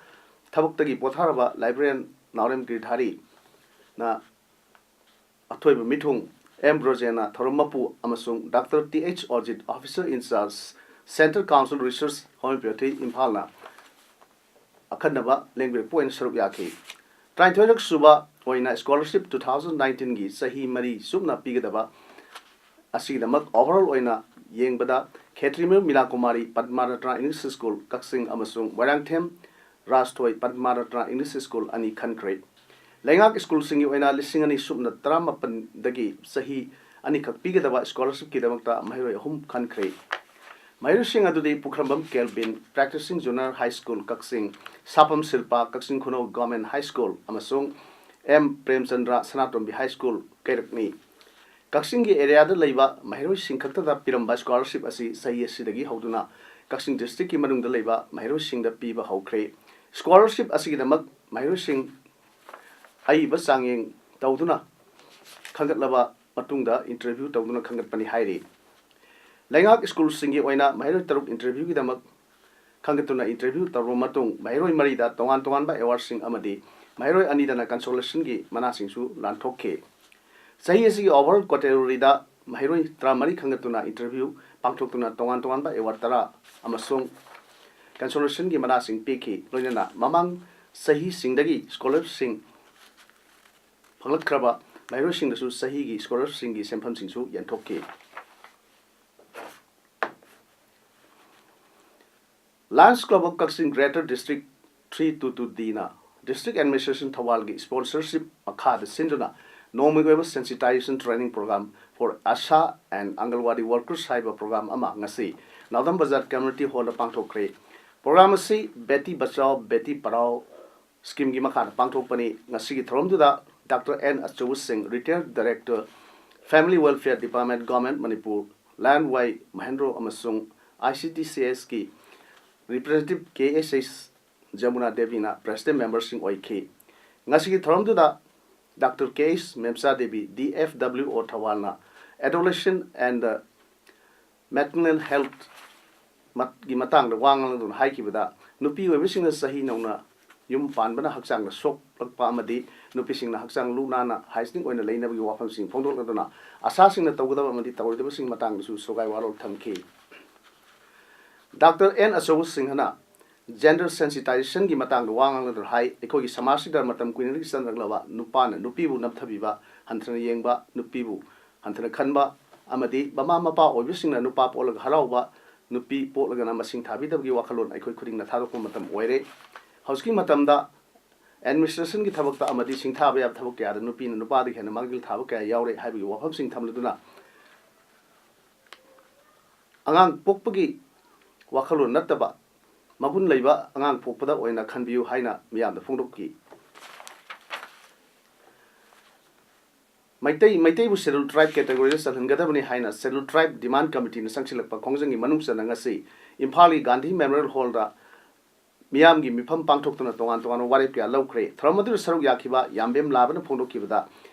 ꯊꯕꯛꯇꯒꯤ ꯄꯣꯊꯥꯔꯕ librarian ꯅꯥꯎꯔꯦꯝ ꯒꯤꯔꯤꯙꯥꯔꯤꯅ ꯑꯊꯣꯏꯕ ꯃꯤꯊꯨꯡ, ꯑꯦꯝ ꯕ꯭ꯔꯣꯖꯦꯟꯅ ꯊꯧꯔꯝ ꯃꯄꯨ ꯑꯃꯁꯨꯡ doctor T H Ojit, officer in charge, Centre Council Research Homeopathy, ꯏꯝꯐꯥꯜꯅ ꯑꯈꯟꯅꯕ ꯂꯦꯡꯕꯤꯔꯛꯄ ꯑꯣꯏꯅ ꯁꯔꯨꯛ ꯌꯥꯈꯤ꯫ ꯇꯔꯥꯅꯤꯊꯣꯏꯔꯛ ꯁꯨꯕ ꯑꯣꯏꯅ scholarship two thousand nineteenꯒꯤ ꯆꯍꯤ ꯃꯔꯤ ꯆꯨꯞꯅ ꯄꯤꯒꯗꯕ ꯑꯁꯤꯒꯤꯗꯃꯛ overall ꯑꯣꯏꯅ ꯌꯦꯡꯕꯗ ꯈꯦꯇ꯭ꯔꯤꯃꯌꯨꯝ ꯃꯤꯂꯥ Kumari Padma Ratna English School ꯀꯛꯆꯤꯡ ꯑꯃꯁꯨꯡ Moirangthem ꯔꯥꯖꯊꯣꯏ Padma Ratna English School ꯑꯅꯤ ꯈꯟꯈ꯭ꯔꯦ꯫ ꯂꯩꯉꯥꯛ ꯁ꯭ꯀꯨꯜꯁꯤꯡꯒꯤ ꯑꯣꯏꯅ ꯂꯤꯁꯤꯡ ꯑꯅꯤ ꯁꯨꯞꯅ ꯇꯔꯥꯃꯥꯄꯟꯗꯒꯤ ꯆꯍꯤ ꯑꯅꯤꯈꯛ ꯄꯤꯒꯗꯕ scholarshipꯀꯤꯗꯃꯛꯇ ꯃꯍꯩꯔꯣꯏ ꯑꯍꯨꯝ ꯈꯟꯈ꯭ꯔꯦ꯫ ꯃꯍꯩꯔꯣꯏꯁꯤꯡ ꯑꯗꯨꯗꯤ ꯄꯨꯈ꯭ꯔꯝꯕꯝ Kelvin, Practicing Junior High School ꯀꯛꯆꯤꯡ, ꯁꯥꯄꯝ ꯁꯤꯜꯄꯥ, ꯀꯛꯆꯤꯡ ꯈꯨꯅꯧ Government High School, ꯑꯃꯁꯨꯡ ꯑꯦꯝ ꯄ꯭ꯔꯦꯝꯆꯟꯗ꯭ꯔ, ꯁꯅꯥꯇꯣꯝꯕꯤ High School, ꯀꯩꯔꯛꯅꯤ꯫ ꯀꯛꯆꯤꯡꯒꯤ areaꯗ ꯂꯩꯕ ꯃꯍꯩꯔꯣꯏꯁꯤꯡ ꯈꯛꯇꯗ ꯄꯤꯔꯝꯕ scholarship ꯑꯁꯤ ꯆꯍꯤ ꯑꯁꯤꯗꯒꯤ ꯍꯧꯗꯨꯅ ꯀꯛꯆꯤꯡ districtꯀꯤ ꯃꯅꯨꯡꯗ ꯂꯩꯕ ꯃꯍꯩꯔꯣꯏꯁꯤꯡꯗ ꯄꯤꯕ ꯍꯧꯈ꯭ꯔꯦ꯫ Scholarship ꯑꯁꯤꯒꯤꯗꯃꯛ ꯃꯍꯩꯔꯣꯏꯁꯤꯡ ꯑꯏꯕ ꯆꯥꯡꯌꯦꯡ ꯇꯧꯗꯨꯅ ꯈꯟꯒꯠꯂꯕ ꯃꯇꯨꯡꯗ interview ꯇꯧꯗꯨꯅ ꯈꯟꯒꯠꯄꯅꯤ ꯍꯥꯏꯔꯤ꯫ ꯂꯩꯉꯥꯛ ꯁ꯭ꯀꯨꯜꯁꯤꯡꯒꯤ ꯑꯣꯏꯅ ꯃꯍꯩꯔꯣꯏ ꯇꯔꯨꯛ interviewꯒꯤꯗꯃꯛ ꯈꯟꯒꯠꯇꯨꯅ interview ꯇꯧꯔꯕ ꯃꯇꯨꯡ, ꯃꯍꯩꯔꯣꯏ ꯃꯔꯤꯗ ꯇꯣꯉꯥꯟ ꯇꯣꯉꯥꯟꯕ awardꯁꯤꯡ ꯑꯃꯗꯤ ꯃꯍꯩꯔꯣꯏ ꯑꯅꯤꯗꯅ consolationꯒꯤ ꯃꯅꯥꯁꯤꯡꯁꯨ ꯂꯥꯟꯊꯣꯛꯈꯤ꯫ ꯆꯍꯤ ꯑꯁꯤꯒꯤ overall categoryꯗ ꯃꯍꯩꯔꯣꯏ ꯇꯔꯥꯃꯔꯤ ꯈꯟꯒꯠꯇꯨꯅ interview ꯄꯥꯡꯊꯣꯛꯇꯨꯅ ꯇꯣꯉꯥꯟ ꯇꯣꯉꯥꯟꯕ award ꯇꯔꯥ ꯑꯃꯁꯨꯡ consolationꯒꯤ ꯃꯅꯥꯁꯤꯡ ꯄꯤꯈꯤ꯫ ꯂꯣꯏꯅꯅ ꯃꯃꯥꯡ ꯆꯍꯤꯁꯤꯡꯗꯒꯤ scholarshipꯁꯤꯡ ꯐꯪꯂꯛꯈ꯭ꯔꯕ ꯃꯍꯩꯔꯣꯏꯁꯤꯡꯗꯁꯨ ꯆꯍꯤꯒꯤ scholarshipꯁꯤꯡꯒꯤ ꯁꯦꯟꯐꯝꯁꯤꯡꯁꯨ ꯌꯦꯟꯊꯣꯛꯈꯤ꯫ Lions Club of Kakching Greater District three two two Dꯅ District Administration ꯊꯧꯕꯥꯜꯒꯤ sponsorship ꯃꯈꯥꯗ ꯁꯤꯟꯗꯨꯅ ꯅꯣꯡꯃꯒꯤ ꯑꯣꯏꯕ sensitization training program for ASHA and Anganwadi workers ꯍꯥꯏꯕ program ꯑꯃ ꯉꯁꯤ ꯅꯥꯎꯗꯝ ꯕꯖꯥꯔ Community Hallꯗ ꯄꯥꯡꯊꯣꯛꯈ꯭ꯔꯦ꯫ Program ꯑꯁꯤ Beti Bachao Beti Padhao schemeꯒꯤ ꯃꯈꯥꯗ ꯄꯥꯡꯊꯣꯛꯄꯅꯤ꯫ ꯉꯁꯤꯒꯤ ꯊꯧꯔꯝꯗꯨꯗ Doctor ꯑꯦꯟ ꯑꯆꯧꯕ ꯁꯤꯡ, Retired Director, Family Welfare Department, Government Manipur, ꯂꯥꯏꯌꯣꯟ ꯋꯥꯏ ꯃꯍꯦꯟꯗ꯭ꯔꯣ ꯑꯃꯁꯨꯡ ICDCSꯀꯤ representative ꯀꯦ ꯑꯦꯁ ꯑꯩꯆ ꯖꯃꯨꯅꯥ ꯗꯦꯕꯤꯅ president memberꯁꯤꯡ ꯑꯣꯏꯈꯤ꯫ ꯉꯁꯤꯒꯤ ꯊꯧꯔꯝꯗꯨꯗ Doctor K H Memcha Devi, D F W O ꯊꯧꯕꯥꯜꯅ adolescent and maternal health ꯒꯤ ꯃꯇꯥꯡꯗ ꯋꯥ ꯉꯥꯡꯗꯨꯅ ꯍꯥꯏꯈꯤꯕꯗ, ꯅꯨꯄꯤ ꯑꯣꯏꯕꯁꯤꯡꯅ ꯆꯍꯤ ꯅꯧꯅ ꯌꯨꯝ ꯄꯥꯟꯕꯅ ꯍꯛꯆꯥꯡꯗ ꯁꯣꯛꯂꯛꯄ ꯑꯃꯗꯤ ꯅꯨꯄꯤꯁꯤꯡꯅ ꯍꯛꯆꯥꯡ ꯂꯨ ꯅꯥꯟꯅ hygienic ꯑꯣꯏꯅ ꯂꯩꯅꯕꯒꯤ ꯋꯥꯐꯝꯁꯤꯡ ꯐꯣꯡꯗꯣꯛꯂꯗꯨꯅ, ꯑꯁꯥꯁꯤꯡꯅ ꯇꯧꯒꯗꯕ ꯑꯃꯗꯤ ꯇꯧꯔꯣꯏꯗꯕꯁꯤꯡ ꯃꯇꯥꯡꯗꯁꯨ ꯁꯣꯒꯥꯏ ꯋꯥꯔꯣꯜ ꯊꯝꯈꯤ꯫ Doctor N ꯑꯆꯧꯕ ꯁꯤꯡꯍꯅ gender sensitizationꯒꯤ ꯃꯇꯥꯡꯗ ꯋꯥ ꯉꯥꯡꯂꯗꯨꯅ ꯍꯥꯏ, ꯑꯩꯈꯣꯏꯒꯤ ꯁꯃꯥꯖꯁꯤꯗ ꯃꯇꯝ ꯀꯨꯏꯅꯗꯒꯤ ꯆꯠꯅꯔꯛꯂꯕ ꯅꯨꯄꯥꯅ ꯅꯨꯄꯤꯕꯨ ꯅꯝꯊꯕꯤꯕ, ꯍꯟꯊꯅ ꯌꯦꯡꯕ, ꯅꯨꯄꯤꯕꯨ ꯍꯟꯊꯅ ꯈꯟꯕ ꯑꯃꯗꯤ ꯃꯃꯥ ꯃꯄꯥ ꯑꯣꯏꯕꯁꯤꯡꯅ ꯅꯨꯄꯥ ꯄꯣꯛꯂꯒ ꯍꯔꯥꯎꯕ, ꯅꯨꯄꯤ ꯄꯣꯛꯂꯒꯅ ꯃꯁꯤꯡ ꯊꯥꯕꯤꯗꯕꯒꯤ ꯋꯥꯈꯜꯂꯣꯟ ꯑꯩꯈꯣꯏ ꯈꯨꯗꯤꯡꯅ ꯊꯥꯗꯣꯛꯄ ꯃꯇꯝ ꯑꯣꯏꯔꯦ꯫ ꯍꯧꯖꯤꯛꯀꯤ ꯃꯇꯝꯗ administrationꯒꯤ ꯊꯕꯛꯇ ꯑꯃꯗꯤ ꯁꯤꯡꯊꯥꯕ ꯌꯥꯕ ꯊꯕꯛ ꯀꯌꯥꯗ ꯅꯨꯄꯤꯅ ꯅꯨꯄꯥꯗꯒꯤ ꯍꯦꯟꯅ ꯃꯥꯡꯖꯤꯜ ꯊꯥꯕ ꯀꯌꯥ ꯌꯥꯎꯔꯦ ꯍꯥꯏꯕꯒꯤ ꯋꯥꯐꯝꯁꯤꯡ ꯊꯝꯂꯗꯨꯅ, ꯑꯉꯥꯡ ꯄꯣꯛꯄꯒꯤ ꯋꯥꯈꯜꯂꯣꯟ ꯅꯠꯇꯕ ꯃꯒꯨꯟ ꯂꯩꯕ ꯑꯉꯥꯡ ꯄꯣꯛꯄꯗ ꯑꯣꯏꯅ ꯈꯟꯕꯤꯌꯨ ꯍꯥꯏꯅ ꯃꯤꯌꯥꯝꯗ ꯐꯣꯡꯗꯣꯛꯈꯤ꯫ ꯃꯩꯇꯩ, ꯃꯩꯇꯩꯕꯨ Scheduled Tribe categoryꯗ ꯆꯜꯍꯟꯒꯗꯕꯅꯤ ꯍꯥꯏꯅ Scheduled Tribe Demand Committeeꯅ ꯆꯪꯁꯤꯜꯂꯛꯄ ꯈꯣꯡꯖꯪꯒꯤ ꯃꯅꯨꯡ ꯆꯟꯅ ꯉꯁꯤ ꯏꯝꯐꯥꯜꯒꯤ ꯒꯥꯟꯙꯤ Memorial Hallꯗ ꯃꯤꯌꯥꯝꯒꯤ ꯃꯤꯐꯝ ꯄꯥꯡꯊꯣꯛꯇꯨꯅ ꯇꯣꯉꯥꯟ ꯇꯣꯉꯥꯟꯕ ꯋꯥꯔꯦꯞ ꯀꯌꯥ ꯂꯧꯈ꯭ꯔꯦ꯫ ꯊꯧꯔꯝ ꯑꯗꯨꯗ ꯁꯔꯨꯛ ꯌꯥꯈꯤꯕ ꯌꯥꯝꯕꯦꯝ ꯂꯥꯕꯅ ꯐꯣꯡꯗꯣꯛꯈꯤꯕꯗ,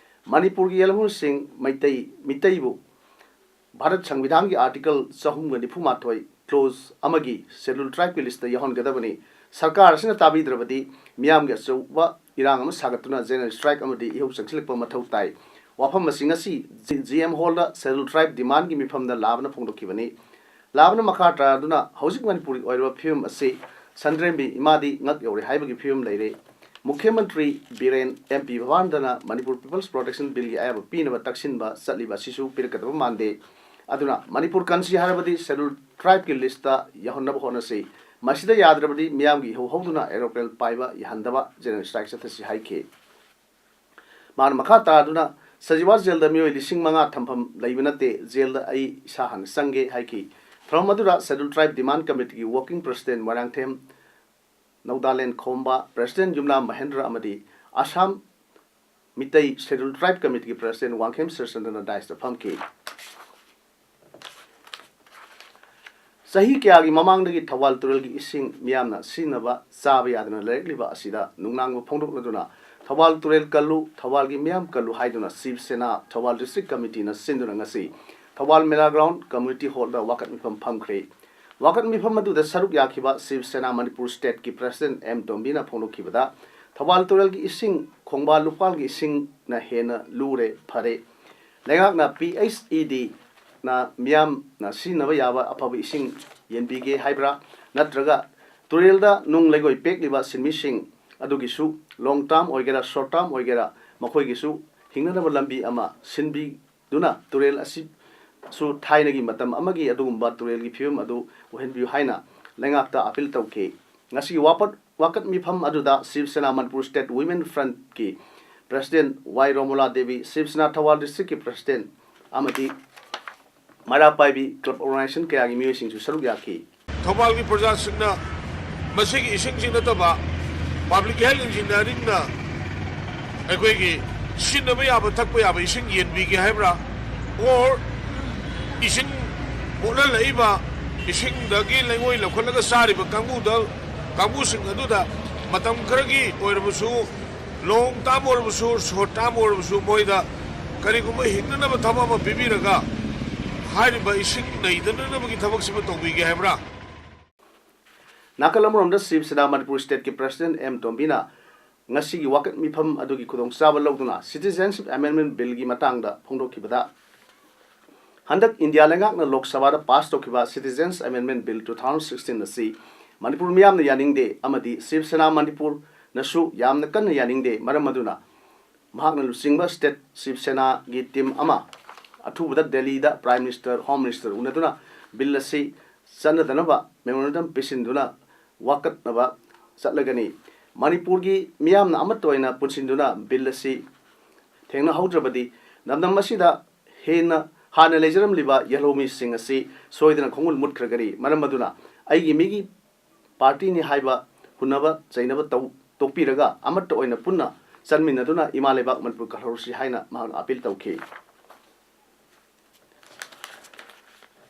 ꯃꯅꯤꯄꯨꯔꯒꯤ ꯌꯦꯜꯍꯧꯉꯨꯁꯤꯡ ꯃꯩꯇꯩ, ꯃꯤꯇꯩꯕꯨ ꯚꯥꯔꯠ ꯁꯪꯕꯤꯙꯥꯟꯒꯤ article ꯆꯍꯨꯝꯒ ꯅꯤꯐꯨ ꯃꯥꯊꯣꯏ clause ꯑꯃꯒꯤ Scheduled Tribeꯀꯤ listꯇ ꯌꯥꯎꯍꯟꯒꯗꯕꯅꯤ꯫ ꯁꯔꯀꯥꯔ ꯑꯁꯤꯅ ꯇꯥꯕꯤꯗ꯭ꯔꯕꯗꯤ ꯃꯤꯌꯥꯝꯒꯤ ꯑꯆꯧꯕ ꯏꯔꯥꯡ ꯑꯃ ꯁꯥꯒꯠꯇꯨꯅ general strike ꯑꯃꯗꯤ ꯏꯍꯧ ꯆꯪꯁꯤꯜꯂꯛꯄ ꯃꯊꯧ ꯇꯥꯏ꯫ ꯋꯥꯐꯝ ꯑꯁꯤ ꯉꯁꯤ G-, GM Hallꯗ Scheduled Tribe demandꯒꯤ ꯃꯤꯐꯝꯗ ꯂꯥꯕꯅ ꯐꯣꯡꯗꯣꯛꯈꯤꯕꯅꯤ꯫ ꯂꯥꯕꯅ ꯃꯈꯥ ꯇꯥꯗꯨꯅ ꯍꯧꯖꯤꯛ ꯃꯅꯤꯄꯨꯔꯒꯤ ꯑꯣꯏꯔꯤꯕ ꯐꯤꯕꯝ ꯑꯁꯤ ꯁꯟꯗ꯭ꯔꯦꯝꯕꯤ ꯏꯃꯥꯗꯤ ꯉꯛ ꯌꯧꯔꯦ ꯍꯥꯏꯕꯒꯤ ꯐꯤꯕꯝ ꯂꯩꯔꯦ꯫ ꯃꯨꯈ꯭ꯌ ꯃꯟꯇ꯭ꯔꯤ Biren M P ꯕꯕꯥꯅꯟꯗꯅ Manipur People's Protection Billꯒꯤ ꯑꯌꯥꯕ ꯄꯤꯅꯕ ꯇꯛꯁꯤꯟꯕ ꯆꯠꯂꯤꯕ ꯑꯁꯤꯁꯨ ꯄꯤꯔꯛꯀꯗꯕ ꯃꯥꯟꯗꯦ꯫ ꯑꯗꯨꯅ ꯃꯅꯤꯄꯨꯔ ꯀꯟꯁꯤ ꯍꯥꯏꯔꯕꯗꯤ Scheduled Tribeꯀꯤ listꯇ ꯌꯥꯎꯍꯟꯅꯕ ꯍꯣꯠꯅꯁꯤ꯫ ꯃꯁꯤꯗ ꯌꯥꯗ꯭ꯔꯕꯗꯤ ꯃꯤꯌꯥꯝꯒꯤ ꯏꯍꯧ ꯍꯧꯗꯨꯅ aeroplane ꯄꯥꯏꯕ ꯌꯥꯍꯟꯗꯕ general strike ꯆꯠꯊꯁꯤ ꯍꯥꯏꯈꯤ꯫ ꯃꯥꯅ ꯃꯈꯥ ꯇꯥꯗꯨꯅ, ꯁꯖꯤꯋꯥ ꯖꯦꯜꯗ ꯃꯤꯑꯣꯏ ꯂꯤꯁꯤꯡ ꯃꯉꯥ ꯊꯝꯐꯝ ꯂꯩꯕ ꯅꯠꯇꯦ, ꯖꯦꯜꯗ ꯑꯩ ꯏꯁꯥ ꯍꯥꯟꯅ ꯆꯪꯒꯦ ꯍꯥꯏꯈꯤ꯫ ꯊꯧꯔꯝ ꯑꯗꯨꯗ Scheduled Tribe Demand Committeeꯒꯤ working president Moirangthem ꯅꯧꯗꯥꯂꯦꯟ ꯈꯣꯝꯕ, president ꯌꯨꯝꯂꯥꯝ ꯃꯍꯦꯟꯗ꯭ꯔ ꯑꯃꯗꯤ Assam Meitei Scheduled Tribe Committeeꯒꯤ president Wangkhem ꯁꯤꯔꯆꯟꯗ꯭ꯔꯅ daisꯇ ꯐꯝꯈꯤ꯫ ꯆꯍꯤ ꯀꯌꯥꯒꯤ ꯃꯃꯥꯡꯗꯒꯤ ꯊꯧꯕꯥꯜ ꯇꯨꯔꯦꯜꯒꯤ ꯏꯁꯤꯡ ꯃꯤꯌꯥꯝꯅ ꯁꯤꯖꯤꯟꯅꯕ ꯆꯥꯕ ꯌꯥꯗꯅ ꯂꯩꯔꯛꯂꯤꯕ ꯑꯁꯤꯗ ꯅꯨꯡꯅꯥꯡꯕ ꯐꯣꯡꯗꯣꯛꯂꯗꯨꯅ ꯊꯧꯕꯥꯜ ꯇꯨꯔꯦꯜ ꯀꯜꯂꯨ, ꯊꯧꯕꯥꯜꯒꯤ ꯃꯤꯌꯥꯝ ꯀꯜꯂꯨ ꯍꯥꯏꯗꯨꯅ ꯁꯤꯕ ꯁꯦꯅꯥ ꯊꯧꯕꯥꯜ ꯗꯤꯁꯇ꯭ꯔꯤꯛ ꯀꯃꯤꯇꯤꯅ ꯁꯤꯟꯗꯨꯅ ꯉꯁꯤ ꯊꯧꯕꯥꯜ ꯃꯦꯂꯥ ꯒ꯭ꯔꯥꯎꯟ ꯀꯝꯃ꯭ꯌꯨꯅꯤꯇꯤ ꯍꯣꯜꯗ ꯋꯥꯀꯠ ꯃꯤꯐꯝ ꯐꯝꯈ꯭ꯔꯦ꯫ ꯋꯥꯀꯠ ꯃꯤꯐꯝ ꯑꯗꯨꯗ ꯁꯔꯨꯛ ꯌꯥꯈꯤꯕ ꯁꯤꯕ ꯁꯦꯅꯥ ꯃꯅꯤꯄꯨꯔ ꯁ꯭ꯇꯦꯠꯀꯤ ꯄ꯭ꯔꯁꯤꯗꯦꯟꯠ ꯑꯦꯝ ꯇꯣꯝꯕꯤꯅ ꯐꯣꯡꯗꯣꯛꯈꯤꯕꯗ, ꯊꯧꯕꯥꯜ ꯇꯨꯔꯦꯜꯒꯤ ꯏꯁꯤꯡ ꯈꯣꯡꯕꯥꯜ ꯂꯨꯄꯥꯜꯒꯤ ꯏꯁꯤꯡꯅ ꯍꯦꯟꯅ ꯂꯨꯔꯦ ꯐꯔꯦ꯫ ꯂꯩꯉꯥꯛꯅ ꯄꯤ ꯑꯩꯆ ꯏ ꯗꯤꯅ ꯃꯤꯌꯥꯝꯅ ꯁꯤꯖꯤꯟꯅꯕ ꯌꯥꯕ ꯑꯐꯕ ꯏꯁꯤꯡ ꯌꯦꯟꯕꯤꯒꯦ ꯍꯥꯏꯕ꯭ꯔꯥ? ꯅꯠꯇ꯭ꯔꯒ ꯇꯨꯔꯦꯜꯗ ꯅꯨꯡ ꯂꯩꯉꯣꯏ ꯄꯦꯛꯂꯤꯕ ꯁꯤꯟꯃꯤꯁꯤꯡ ꯑꯗꯨꯒꯤꯁꯨ ꯂꯣꯡ ꯇꯥꯔꯝ ꯑꯣꯏꯒꯦꯔꯥ, ꯁꯣꯔꯠ ꯇꯥꯔꯝ ꯑꯣꯏꯒꯦꯔꯥ, ꯃꯈꯣꯏꯒꯤꯁꯨ ꯍꯤꯡꯅꯅꯕ ꯂꯝꯕꯤ ꯑꯃ ꯁꯤꯟꯕꯤꯗꯨꯅ ꯇꯨꯔꯦꯜ ꯑꯁꯤꯁꯨ ꯊꯥꯏꯅꯒꯤ ꯃꯇꯝ ꯑꯃꯒꯤ ꯑꯗꯨꯒꯨꯝꯕ ꯇꯨꯔꯦꯜꯒꯤ ꯐꯤꯕꯝ ꯑꯗꯨ ꯑꯣꯏꯍꯟꯕꯤꯌꯨ ꯍꯥꯏꯅ ꯂꯩꯉꯥꯛꯇ ꯑꯄꯤꯜ ꯇꯧꯈꯤ꯫ ꯉꯁꯤꯒꯤ ꯋꯥꯄꯠ-, ꯋꯥꯀꯠ ꯃꯤꯐꯝ ꯑꯗꯨꯗ ꯁꯤꯕ ꯁꯦꯅꯥ ꯃꯅꯤꯄꯨꯔ ꯁ꯭ꯇꯦꯠ ꯋꯤꯃꯦꯟ ꯐ꯭ꯔꯟꯠꯀꯤ ꯄ꯭ꯔꯁꯤꯗꯦꯟꯠ ꯋꯥꯏ ꯔꯣꯃꯣꯂꯥ ꯗꯦꯕꯤ, ꯁꯤꯕ ꯁꯦꯅꯥ ꯊꯧꯕꯥꯜ ꯗꯤꯁꯇ꯭ꯔꯤꯛꯀꯤ ꯄ꯭ꯔꯁꯤꯗꯦꯟꯠ ꯑꯃꯗꯤ ꯃꯩꯔꯥ ꯄꯥꯏꯕꯤ ꯀ꯭ꯂꯕ ꯑꯣꯔꯒꯅꯥꯏꯖꯦꯁꯟ ꯀꯌꯥꯒꯤ ꯃꯤꯑꯣꯏꯁꯤꯡꯁꯨ ꯁꯔꯨꯛ ꯌꯥꯈꯤ꯫ ꯊꯧꯕꯥꯜꯒꯤ ꯄ꯭ꯔꯖꯥꯁꯤꯡꯅ ꯃꯁꯤꯒꯤ ꯏꯁꯤꯡꯁꯤ ꯅꯠꯇꯕ ꯄꯕ꯭ꯂꯤꯛ ꯍꯦꯜꯊ ꯏꯟꯖꯤꯅꯤꯌꯥꯔꯤꯡꯅ ꯑꯩꯈꯣꯏꯒꯤ ꯁꯤꯖꯤꯟꯅꯕ ꯌꯥꯕ, ꯊꯛꯄ ꯌꯥꯕ ꯏꯁꯤꯡ ꯌꯦꯟꯕꯤꯒꯦ ꯍꯥꯏꯕ꯭ꯔꯥ? ꯑꯣꯔ ꯏꯁꯤꯡ ꯃꯣꯠꯍꯜꯂꯛꯏꯕ, ꯏꯁꯤꯡꯗꯒꯤ ꯂꯩꯉꯣꯏ ꯂꯧꯈꯠꯂꯒ ꯆꯥꯔꯤꯕ ꯀꯥꯡꯕꯨꯗ, ꯀꯥꯡꯕꯨꯁꯤꯡ ꯑꯗꯨꯗ ꯃꯇꯝ ꯈꯔꯒꯤ ꯑꯣꯏꯔꯕꯁꯨ, ꯂꯣꯡ ꯇꯥꯔꯝ ꯑꯣꯏꯔꯕꯁꯨ, ꯁꯣꯔꯠ ꯇꯥꯔꯝ ꯑꯣꯏꯔꯕꯁꯨ, ꯃꯣꯏꯗ ꯀꯔꯤꯒꯨꯝꯕ ꯍꯤꯡꯅꯅꯕ ꯊꯕꯛ ꯑꯃ ꯄꯤꯕꯤꯔꯒ ꯍꯥꯏꯔꯤꯕ ꯏꯁꯤꯡ ꯅꯩꯗꯅꯅꯕꯒꯤ ꯊꯕꯛꯁꯤꯃ ꯇꯧꯕꯤꯒꯦ ꯍꯥꯏꯕ꯭ꯔꯥ? ꯅꯥꯀꯜ ꯑꯃꯔꯣꯝꯗ ꯁꯤꯕ ꯁꯦꯅꯥ ꯃꯅꯤꯄꯨꯔ ꯁ꯭ꯇꯦꯠꯀꯤ ꯄ꯭ꯔꯁꯤꯗꯦꯟꯠ ꯑꯦꯝ ꯇꯣꯝꯕꯤꯅ ꯉꯁꯤꯒꯤ ꯋꯥꯀꯠ ꯃꯤꯐꯝ ꯑꯗꯨꯒꯤ ꯈꯨꯗꯣꯡꯆꯥꯕ ꯂꯧꯗꯨꯅ ꯁꯤꯇꯤꯖꯦꯟꯁꯤꯞ ꯑꯦꯃꯦꯟꯗꯃꯦꯟꯠ ꯕꯤꯜꯒꯤ ꯃꯇꯥꯡꯗ ꯐꯣꯡꯗꯣꯛꯈꯤꯕꯗ, ꯍꯟꯗꯛ ꯏꯟꯗꯤꯌꯥ ꯂꯩꯉꯥꯛꯅ ꯂꯣꯛ ꯁꯚꯥꯗ ꯄꯥꯁ ꯇꯧꯈꯤꯕ citizens amendment bill two thousand sixteen ꯑꯁꯤ ꯃꯅꯤꯄꯨꯔ ꯃꯤꯌꯥꯝꯅ ꯌꯥꯅꯤꯡꯗꯦ ꯑꯃꯗꯤ ꯁꯤꯕ ꯁꯦꯅꯥ ꯃꯅꯤꯄꯨꯔꯅꯁꯨ ꯌꯥꯝꯅ ꯀꯟꯅ ꯌꯥꯅꯤꯡꯗꯦ꯫ ꯃꯔꯝ ꯑꯗꯨꯅ ꯃꯍꯥꯛꯅ ꯂꯨꯆꯤꯡꯕ ꯁ꯭ꯇꯦꯠ ꯁꯤꯕ ꯁꯦꯅꯥꯒꯤ ꯇꯤꯝ ꯑꯃ ꯑꯊꯨꯕꯗ ꯗꯦꯜꯂꯤꯗ ꯄ꯭ꯔꯥꯏꯝ ꯃꯤꯅꯤꯁꯇꯔ, ꯍꯣꯝ ꯃꯤꯅꯤꯁꯇꯔ ꯎꯅꯗꯨꯅ ꯕꯤꯜ ꯑꯁꯤ ꯆꯠꯅꯗꯅꯕ ꯃꯦꯃꯣꯔꯦꯟꯗꯝ ꯄꯤꯁꯤꯟꯗꯨꯅ ꯋꯥꯀꯠꯅꯕ ꯆꯠꯂꯒꯅꯤ꯫ ꯃꯅꯤꯄꯨꯔꯒꯤ ꯃꯤꯌꯥꯝꯅ ꯑꯃꯠꯇ ꯑꯣꯏꯅ ꯄꯨꯟꯁꯤꯟꯗꯨꯅ ꯕꯤꯜ ꯑꯁꯤ ꯊꯦꯡꯅꯍꯧꯗ꯭ꯔꯕꯗꯤ ꯂꯝꯗꯝ ꯑꯁꯤꯗ ꯍꯦꯟꯅ ꯍꯥꯟꯅ ꯂꯩꯖꯔꯝꯂꯤꯕ ꯌꯦꯜꯍꯧꯃꯤꯁꯤꯡ ꯑꯁꯤ ꯁꯣꯏꯗꯅ ꯈꯣꯡꯒꯨꯜ ꯃꯨꯠꯈ꯭ꯔꯒꯅꯤ꯫ ꯃꯔꯝ ꯑꯗꯨꯅ ꯑꯩꯒꯤ ꯃꯤꯒꯤ ꯄꯥꯔꯇꯤꯅꯤ ꯍꯥꯏꯕ ꯍꯨꯟꯅꯕ ꯆꯩꯅꯕ ꯇꯧ-, ꯇꯣꯛꯄꯤꯔꯒ ꯑꯃꯠꯇ ꯑꯣꯏꯅ ꯄꯨꯟꯅ ꯆꯟꯃꯤꯟꯅꯗꯨꯅ ꯏꯃꯥ ꯂꯩꯕꯥꯛ ꯃꯅꯤꯄꯨꯔ ꯀꯜꯍꯧꯔꯁꯤ ꯍꯥꯏꯅ ꯃꯍꯥꯛꯅ ꯑꯄꯤꯜ ꯇꯧꯈꯤ꯫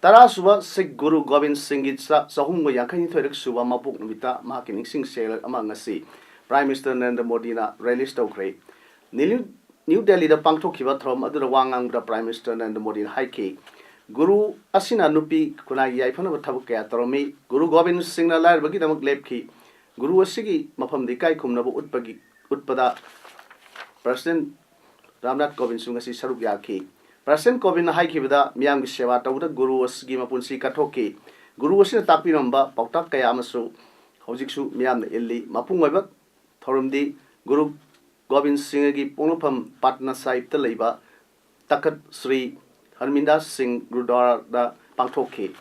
ꯇꯔꯥꯁꯨꯕ ꯁꯤꯈ ꯒꯨꯔꯨ ꯒꯣꯕꯤꯟ ꯁꯤꯡꯒꯤ ꯆ-, ꯆꯍꯨꯝꯒ ꯌꯥꯡꯈꯩꯅꯤꯊꯣꯏꯔꯛ ꯁꯨꯕ ꯃꯄꯣꯛ ꯅꯨꯃꯤꯠꯇ ꯃꯍꯥꯛꯀꯤ ꯅꯤꯡꯁꯤꯡ ꯁꯩꯔꯦꯡ ꯑꯃ ꯉꯁꯤ Prime Minister ꯅꯔꯦꯟꯗ꯭ꯔ ꯃꯣꯗꯤꯅ release ꯇꯧꯈ꯭ꯔꯦ꯫ ꯅꯤꯂꯨ-, ꯅ꯭ꯌꯨ ꯗꯦꯜꯂꯤꯗ ꯄꯥꯡꯊꯣꯛꯈꯤꯕ ꯊꯧꯔꯝ ꯑꯗꯨꯗ ꯋꯥ ꯉꯥꯡꯕꯗ Prime Minister ꯅꯔꯦꯟꯗ꯭ꯔ ꯃꯣꯗꯤꯅ ꯍꯥꯏꯈꯤ, "ꯒꯨꯔꯨ ꯑꯁꯤꯅ ꯅꯨꯄꯤ ꯈꯨꯟꯅꯥꯏꯒꯤ ꯌꯥꯏꯐꯅꯕ ꯊꯕꯛ ꯀꯌꯥ ꯇꯧꯔꯝꯃꯤ꯫ ꯒꯨꯔꯨ ꯒꯣꯕꯤꯟ ꯁꯤꯡꯅ ꯂꯥꯏꯔꯕꯒꯤꯗꯃꯛ ꯂꯦꯞꯈꯤ꯫ ꯒꯨꯔꯨ ꯑꯁꯤꯒꯤ ꯃꯐꯝꯗ ꯏꯀꯥꯏ ꯈꯨꯝꯅꯕ ꯎꯠꯄꯒꯤ, ꯎꯠꯄꯗ President ꯔꯥꯝꯅꯥꯊ ꯀꯣꯕꯤꯟꯗꯁꯨ ꯉꯁꯤ ꯁꯔꯨꯛ ꯌꯥꯈꯤ꯫" President ꯀꯣꯕꯤꯟꯗꯅ ꯍꯥꯏꯈꯤꯕꯗ, ꯃꯤꯌꯥꯝꯒꯤ ꯁꯦꯕꯥ ꯇꯧꯕꯗ ꯒꯨꯔꯨ ꯑꯁꯤꯒꯤ ꯃꯄꯨꯟꯁꯤ ꯀꯠꯊꯣꯛꯈꯤ꯫ ꯒꯨꯔꯨ ꯑꯁꯤꯅ ꯇꯥꯛꯄꯤꯔꯝꯕ ꯄꯥꯎꯇꯥꯛ ꯀꯌꯥ ꯑꯃꯁꯨ ꯍꯧꯖꯤꯛꯁꯨ ꯃꯤꯌꯥꯝꯅ ꯏꯜꯂꯤ꯫ ꯃꯄꯨꯡ ꯑꯣꯏꯕ ꯊꯧꯔꯝꯗꯤ ꯒꯨꯔꯨ ꯒꯣꯕꯤꯟ ꯁꯤꯡꯒꯤ ꯄꯣꯛꯅꯐꯝ ꯄꯥꯠꯅꯥ ꯁꯥꯍꯤꯕꯇ ꯂꯩꯕ ꯇꯈꯠ ꯁ꯭ꯔꯤ ꯍꯔꯃꯤꯟꯗꯥꯁ ꯁꯤꯡ ꯒꯨꯔꯨꯗ꯭ꯋꯥꯔꯥꯗ ꯄꯥꯡꯊꯣꯛꯈꯤ꯫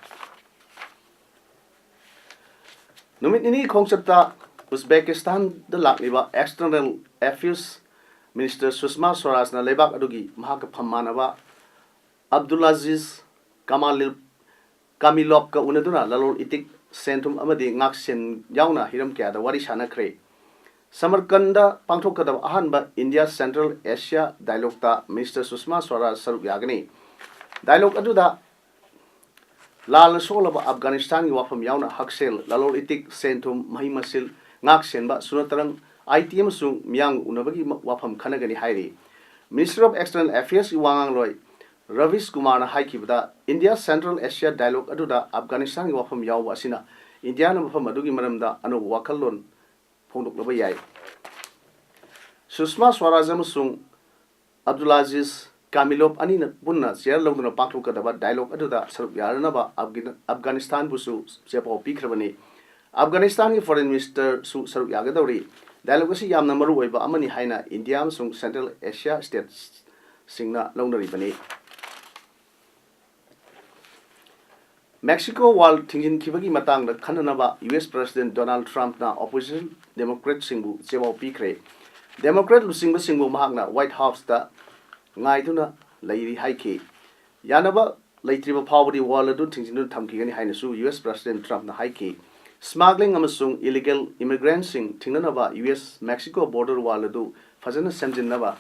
ꯅꯨꯃꯤꯠ ꯅꯤꯅꯤ ꯈꯣꯡꯆꯠꯇ ꯎꯖꯕꯦꯀꯤꯁꯇꯥꯟꯗ ꯂꯥꯛꯂꯤꯕ External Affairs Minister ꯁꯨꯁꯃꯥ ꯁ꯭ꯋꯔꯥꯖꯅ ꯂꯩꯕꯥꯛ ꯑꯗꯨꯒꯤ ꯃꯍꯥꯛꯀ ꯐꯝ ꯃꯥꯟꯅꯕ ꯑꯕꯗꯨꯂꯥꯖꯤꯖ ꯀꯃꯥꯂꯤꯜ ꯀꯥꯃꯤꯂꯣꯞꯀ ꯎꯅꯗꯨꯅ ꯂꯂꯣꯟ ꯏꯇꯤꯛ, ꯁꯦꯟ-ꯊꯨꯝ ꯑꯃꯗꯤ ꯉꯥꯛꯁꯦꯟ ꯌꯥꯎꯅ ꯍꯤꯔꯝ ꯀꯌꯥꯗ ꯋꯥꯔꯤ ꯁꯥꯅꯈ꯭ꯔꯦ꯫ ꯁꯃꯔꯀꯟꯗ ꯄꯥꯡꯊꯣꯛꯀꯗꯕ ꯑꯍꯥꯟꯕ India Central Asia Dialogueꯇ Minister ꯁꯨꯁꯃꯥ ꯁ꯭ꯋꯔꯥꯖ ꯁꯔꯨꯛ ꯌꯥꯒꯅꯤ꯫ Dialogue ꯑꯗꯨꯗ ꯂꯥꯜꯅ ꯁꯣꯛꯂꯕ ꯑꯐꯒꯥꯅꯤꯁꯇꯥꯟꯒꯤ ꯋꯥꯐꯝ ꯌꯥꯎꯅ ꯍꯛꯁꯦꯜ, ꯂꯂꯣꯟ ꯏꯇꯤꯛ, ꯁꯦꯟ-ꯊꯨꯝ, ꯃꯍꯩ ꯃꯁꯤꯡ, ꯉꯥꯛ ꯁꯦꯟꯕ, ꯁꯨꯅꯇꯔꯪ, IT ꯑꯃꯁꯨꯡ ꯃꯤꯌꯥꯝꯒ ꯎꯅꯕꯒꯤ ꯃ-, ꯋꯥꯐꯝ ꯈꯟꯅꯒꯅꯤ ꯍꯥꯏꯔꯤ꯫ Ministry of External Affairsꯀꯤ ꯋꯥꯉꯥꯡꯂꯣꯏ ꯔꯕꯤꯁ ꯀꯨꯃꯥꯔꯅ ꯍꯥꯏꯈꯤꯕꯗ, India Central Asia Dialogue ꯑꯗꯨꯗ ꯑꯐꯒꯥꯅꯤꯁꯇꯥꯟꯒꯤ ꯋꯥꯐꯝ ꯌꯥꯎꯕ ꯑꯁꯤꯅ ꯏꯟꯗꯤꯌꯥꯅ ꯃꯐꯝ ꯑꯗꯨꯒꯤ ꯃꯔꯝꯗ ꯑꯅꯧꯕ ꯋꯥꯈꯜꯂꯣꯟ ꯐꯣꯡꯗꯣꯛꯂꯕ ꯌꯥꯏ꯫ ꯁꯨꯁꯃꯥ ꯁ꯭ꯋꯔꯥꯖ ꯑꯃꯁꯨꯡ ꯑꯕꯗꯨꯂꯥꯖꯤꯖ ꯀꯥꯃꯤꯂꯣꯞ ꯑꯅꯤꯅ ꯄꯨꯟꯅ ꯆꯦꯌꯔ ꯂꯧꯗꯨꯅ ꯄꯥꯡꯊꯣꯛꯀꯗꯕ dialogue ꯑꯗꯨꯗ ꯁꯔꯨꯛ ꯌꯥꯅꯅꯕ ꯑꯐꯒꯤ-, ꯑꯐꯒꯥꯅꯤꯁꯇꯥꯟꯕꯨꯁꯨ ꯆꯦꯄꯥꯎ ꯄꯤꯈ꯭ꯔꯕꯅꯤ꯫ ꯑꯐꯒꯥꯅꯤꯁꯇꯥꯟꯒꯤ Foreign Ministerꯁꯨ ꯁꯔꯨꯛ ꯌꯥꯒꯗꯧꯔꯤ꯫ Dialogue ꯑꯁꯤ ꯌꯥꯝꯅ ꯃꯔꯨ ꯑꯣꯏꯕ ꯑꯃꯅꯤ ꯍꯥꯏꯅ ꯏꯟꯗꯤꯌꯥ ꯑꯃꯁꯨꯡ Central Asia statesꯁꯤꯡꯅ ꯂꯧꯅꯔꯤꯕꯅꯤ꯫ Mexico wall ꯊꯤꯡꯖꯤꯟꯈꯤꯕꯒꯤ ꯃꯇꯥꯡꯗ ꯈꯟꯅꯅꯕ US President Donald Trumpꯅ opposition Democratꯁꯤꯡꯕꯨ ꯆꯦꯄꯥꯎ ꯄꯤꯈ꯭ꯔꯦ꯫ Democrat ꯂꯨꯆꯤꯡꯕꯁꯤꯡꯕꯨ ꯃꯍꯥꯛꯅ White Houseꯇ ꯉꯥꯏꯗꯨꯅ ꯂꯩꯔꯤ ꯍꯥꯏꯈꯤ꯫ ꯌꯥꯅꯕ ꯂꯩꯇ꯭ꯔꯤꯕ ꯐꯥꯎꯕꯗꯤ wall ꯑꯗꯨ ꯊꯤꯡꯖꯤꯟꯗꯨꯅ ꯊꯝꯈꯤꯒꯅꯤ ꯍꯥꯏꯅꯁꯨ US President Trumpꯅ ꯍꯥꯏꯈꯤ꯫ Smuggling ꯑꯃꯁꯨꯡ illegal immigrantꯁꯤꯡ ꯊꯤꯡꯅꯅꯕ US Mexico border wall ꯑꯗꯨ ꯐꯖꯅ ꯁꯦꯝꯖꯤꯟꯅꯕ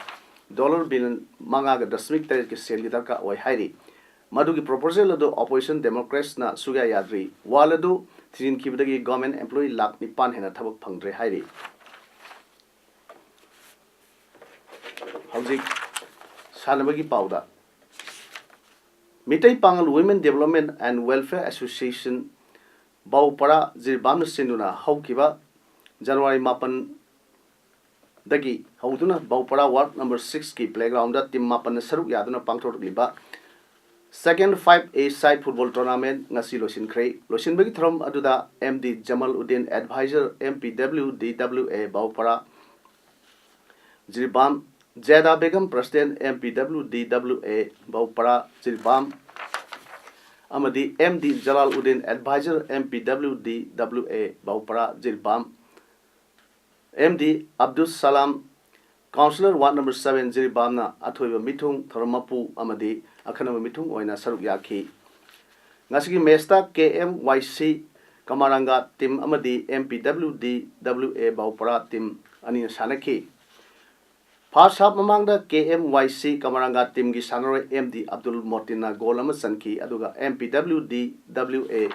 dollar billion ꯃꯉꯥꯒ ꯗꯁꯃꯤꯛ ꯇꯔꯦꯠꯀꯤ ꯁꯦꯜꯒꯤ ꯗꯔꯀꯥꯔ ꯑꯣꯏ ꯍꯥꯏꯔꯤ꯫ ꯃꯗꯨꯒꯤ proposal ꯑꯗꯨ opposition Democratsꯅ ꯁꯨꯛꯌꯥ ꯌꯥꯗ꯭ꯔꯤ꯫ Wall ꯑꯗꯨ ꯊꯤꯡꯖꯤꯟꯈꯤꯕꯗꯒꯤ government employee ꯂꯥꯈ ꯅꯤꯄꯥꯟ ꯍꯦꯟꯅ ꯊꯕꯛ ꯐꯪꯗ꯭ꯔꯦ ꯍꯥꯏꯔꯤ꯫ ꯍꯧꯖꯤꯛ ꯁꯥꯟꯅꯕꯒꯤ ꯄꯥꯎꯗ, ꯃꯤꯇꯩ ꯄꯥꯉꯜ Women Development and Welfare Association ꯕꯥꯎꯄꯔꯥ ꯖꯤꯔꯤꯕꯥꯝꯅ ꯁꯤꯟꯗꯨꯅ ꯍꯧꯈꯤꯕ January ꯃꯥꯄꯟꯗꯒꯤ ꯍꯧꯗꯨꯅ ꯕꯥꯎꯄꯔꯥ ward number sixꯀꯤ playgroundꯗ team ꯃꯥꯄꯟꯅ ꯁꯔꯨꯛ ꯌꯥꯗꯨꯅ ꯄꯥꯡꯊꯣꯔꯛꯂꯤꯕ second five-a-side football tournament ꯉꯁꯤ ꯂꯣꯏꯁꯤꯟꯈ꯭ꯔꯦ꯫ ꯂꯣꯏꯁꯤꯟꯕꯒꯤ ꯊꯧꯔꯝ ꯑꯗꯨꯗ M D Jamal Uddin, advisor, M P W D W A ꯕꯥꯎꯄꯔꯥ Jiribam, ꯖꯦꯗꯥ Begum, president, M P W D W A ꯕꯥꯎꯄꯔꯥ Jiribam, ꯑꯃꯗꯤ M D Jalal Uddin, advisor, M P W D W A ꯕꯥꯎꯄꯔꯥ Jiribam, M D Abdus Salam, councillor ward number seven ꯖꯤꯔꯤꯕꯥꯝꯅ ꯑꯊꯣꯏꯕ ꯃꯤꯊꯨꯡ, ꯊꯧꯔꯝ ꯃꯄꯨ ꯑꯃꯗꯤ ꯑꯈꯟꯅꯕ ꯃꯤꯊꯨꯡ ꯑꯣꯏꯅ ꯁꯔꯨꯛ ꯌꯥꯈꯤ꯫ ꯉꯁꯤꯒꯤ matchꯇ K M Y C ꯀꯃꯥꯔꯥꯡꯒꯥ team ꯑꯃꯗꯤ M P W D W A ꯕꯥꯎꯄꯔꯥ team ꯑꯅꯤꯅ ꯁꯥꯟꯅꯈꯤ꯫ First half ꯃꯃꯥꯡꯗ K M Y C ꯀꯃꯥꯔꯥꯡꯒꯥ teamꯒꯤ ꯁꯥꯟꯅꯔꯣꯏ M D Abdul Motinꯅ goal ꯑꯃ ꯆꯟꯈꯤ, ꯑꯗꯨꯒ M P W D W A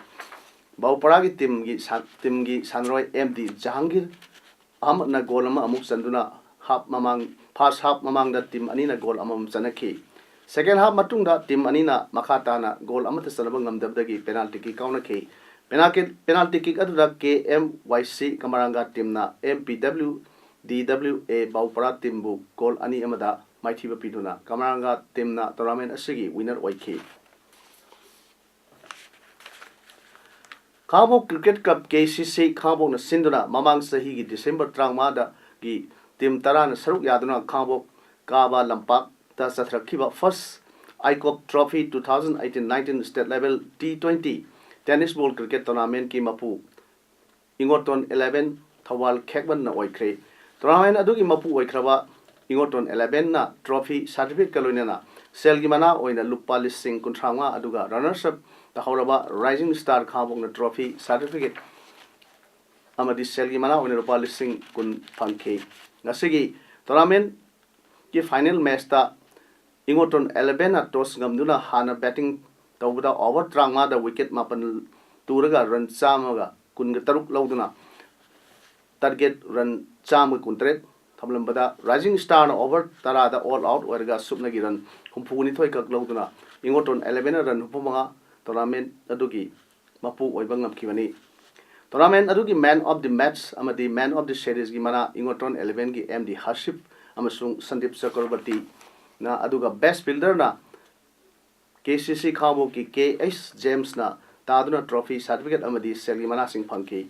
ꯕꯥꯎꯄꯔꯥꯒꯤ teamꯒꯤ ꯁꯥ-, teamꯒꯤ ꯁꯥꯟꯅꯔꯣꯏ M D Jahangir Ahmedꯅ goal ꯑꯃ ꯑꯃꯨꯛ ꯆꯟꯗꯨꯅ half ꯃꯃꯥꯡ, first half ꯃꯃꯥꯡꯗ team ꯑꯅꯤꯅ goal ꯑꯃꯃꯝ ꯆꯟꯅꯈꯤ꯫ Second half ꯃꯇꯨꯡꯗ team ꯑꯅꯤꯅ ꯃꯈꯥ ꯇꯥꯅ goal ꯑꯃꯠꯇ ꯆꯟꯅꯕ ꯉꯝꯗꯕꯗꯒꯤ penalty kick ꯀꯥꯎꯅꯈꯤ꯫ Penalty, penalty kick ꯑꯗꯨꯗ K M Y C ꯀꯃꯥꯔꯥꯡꯒꯥ teamꯅ M P W D W A ꯕꯥꯎꯄꯔꯥ teamꯕꯨ goal ꯑꯅꯤ ꯑꯃꯗ ꯃꯥꯏꯊꯤꯕ ꯄꯤꯗꯨꯅ ꯀꯃꯥꯔꯥꯡꯒꯥ teamꯅ tournament ꯑꯁꯤꯒꯤ winner ꯑꯣꯏꯈꯤ꯫ ꯈꯥꯉꯕꯣꯛ Cricket Club, K C C, ꯈꯥꯉꯕꯣꯛꯅ ꯁꯤꯟꯗꯨꯅ ꯃꯃꯥꯡ ꯆꯍꯤꯒꯤ December ꯇꯔꯥꯃꯉꯥꯗꯒꯤ team ꯇꯔꯥꯅ ꯁꯔꯨꯛ ꯌꯥꯗꯨꯅ ꯈꯥꯉꯕꯣꯛ ꯀꯥꯕ ꯂꯝꯄꯥꯛꯇ ꯆꯠꯊꯔꯛꯈꯤꯕ First ICOP Trophy two thousand eighteen nineteen state level T twenty tennis ball cricket tournamentꯀꯤ ꯃꯄꯨ ꯏꯉꯣꯇꯣꯟ eleven ꯊꯧꯕꯥꯜ ꯈꯦꯛꯃꯟꯅ ꯑꯣꯏꯈ꯭ꯔꯦ꯫ Tournament ꯑꯗꯨꯒꯤ ꯃꯄꯨ ꯑꯣꯏꯈ꯭ꯔꯕ ꯏꯉꯣꯇꯣꯟ elevenꯅ trophy certificateꯀ ꯂꯣꯏꯅꯅ ꯁꯦꯜꯒꯤ ꯃꯅꯥ ꯑꯣꯏꯅ ꯂꯨꯄꯥ ꯂꯤꯁꯤꯡ ꯀꯨꯟꯊ꯭ꯔꯥ ꯃꯉꯥ, ꯑꯗꯨꯒ runners up ꯇꯥꯍꯧꯔꯕ Rising Star ꯈꯥꯉꯕꯣꯛꯅ trophy certificate ꯑꯃꯗꯤ ꯁꯦꯜꯒꯤ ꯃꯅꯥ ꯑꯣꯏꯅ ꯂꯨꯄꯥ ꯂꯤꯁꯤꯡ ꯀꯨꯟ ꯐꯪꯈꯤ꯫ ꯉꯁꯤꯒꯤ tournamentꯀꯤ final matchꯇ ꯏꯉꯣꯇꯣꯟ eleven ꯅ toss ꯉꯝꯗꯨꯅ ꯍꯥꯟꯅ batting ꯇꯧꯕꯗ over ꯇꯔꯥꯃꯉꯥꯗ wicket ꯃꯥꯄꯟ ꯇꯨꯔꯒ run ꯆꯥꯝꯃꯒ ꯀꯨꯟꯒ ꯇꯔꯨꯛ ꯂꯧꯗꯨꯅ target run ꯆꯥꯝꯃꯒ ꯀꯨꯟꯇꯔꯦꯠ ꯊꯝꯂꯝꯕꯗ, Rising Star ꯅ over ꯇꯔꯥꯗ all out ꯑꯣꯏꯔꯒ ꯁꯨꯞꯅꯒꯤ run ꯍꯨꯝꯐꯨꯅꯤꯊꯣꯏ ꯈꯛ ꯂꯧꯗꯨꯅ ꯏꯉꯣꯇꯣꯟ eleven ꯅ run ꯍꯨꯝꯐꯨꯃꯉꯥ tournament ꯑꯗꯨꯒꯤ ꯃꯄꯨ ꯑꯣꯏꯕ ꯉꯝꯈꯤꯕꯅꯤ꯫ Tournament ꯑꯗꯨꯒꯤ man of the match ꯑꯃꯗꯤ man of the series ꯒꯤ ꯃꯅꯥ ꯏꯉꯣꯇꯣꯟ eleven ꯒꯤ M D Hasip ꯑꯃꯁꯨꯡ ꯁꯟꯗꯤꯞ ꯆꯀ꯭ꯔꯕꯔꯇꯤꯅ, ꯑꯗꯨꯒ best fielder ꯅ K C C ꯈꯥꯉꯕꯣꯛꯀꯤ K H James ꯅ ꯇꯥꯗꯨꯅ trophy, certificate ꯑꯃꯗꯤ ꯁꯦꯜꯒꯤ ꯃꯅꯥꯁꯤꯡ ꯐꯪꯈꯤ꯫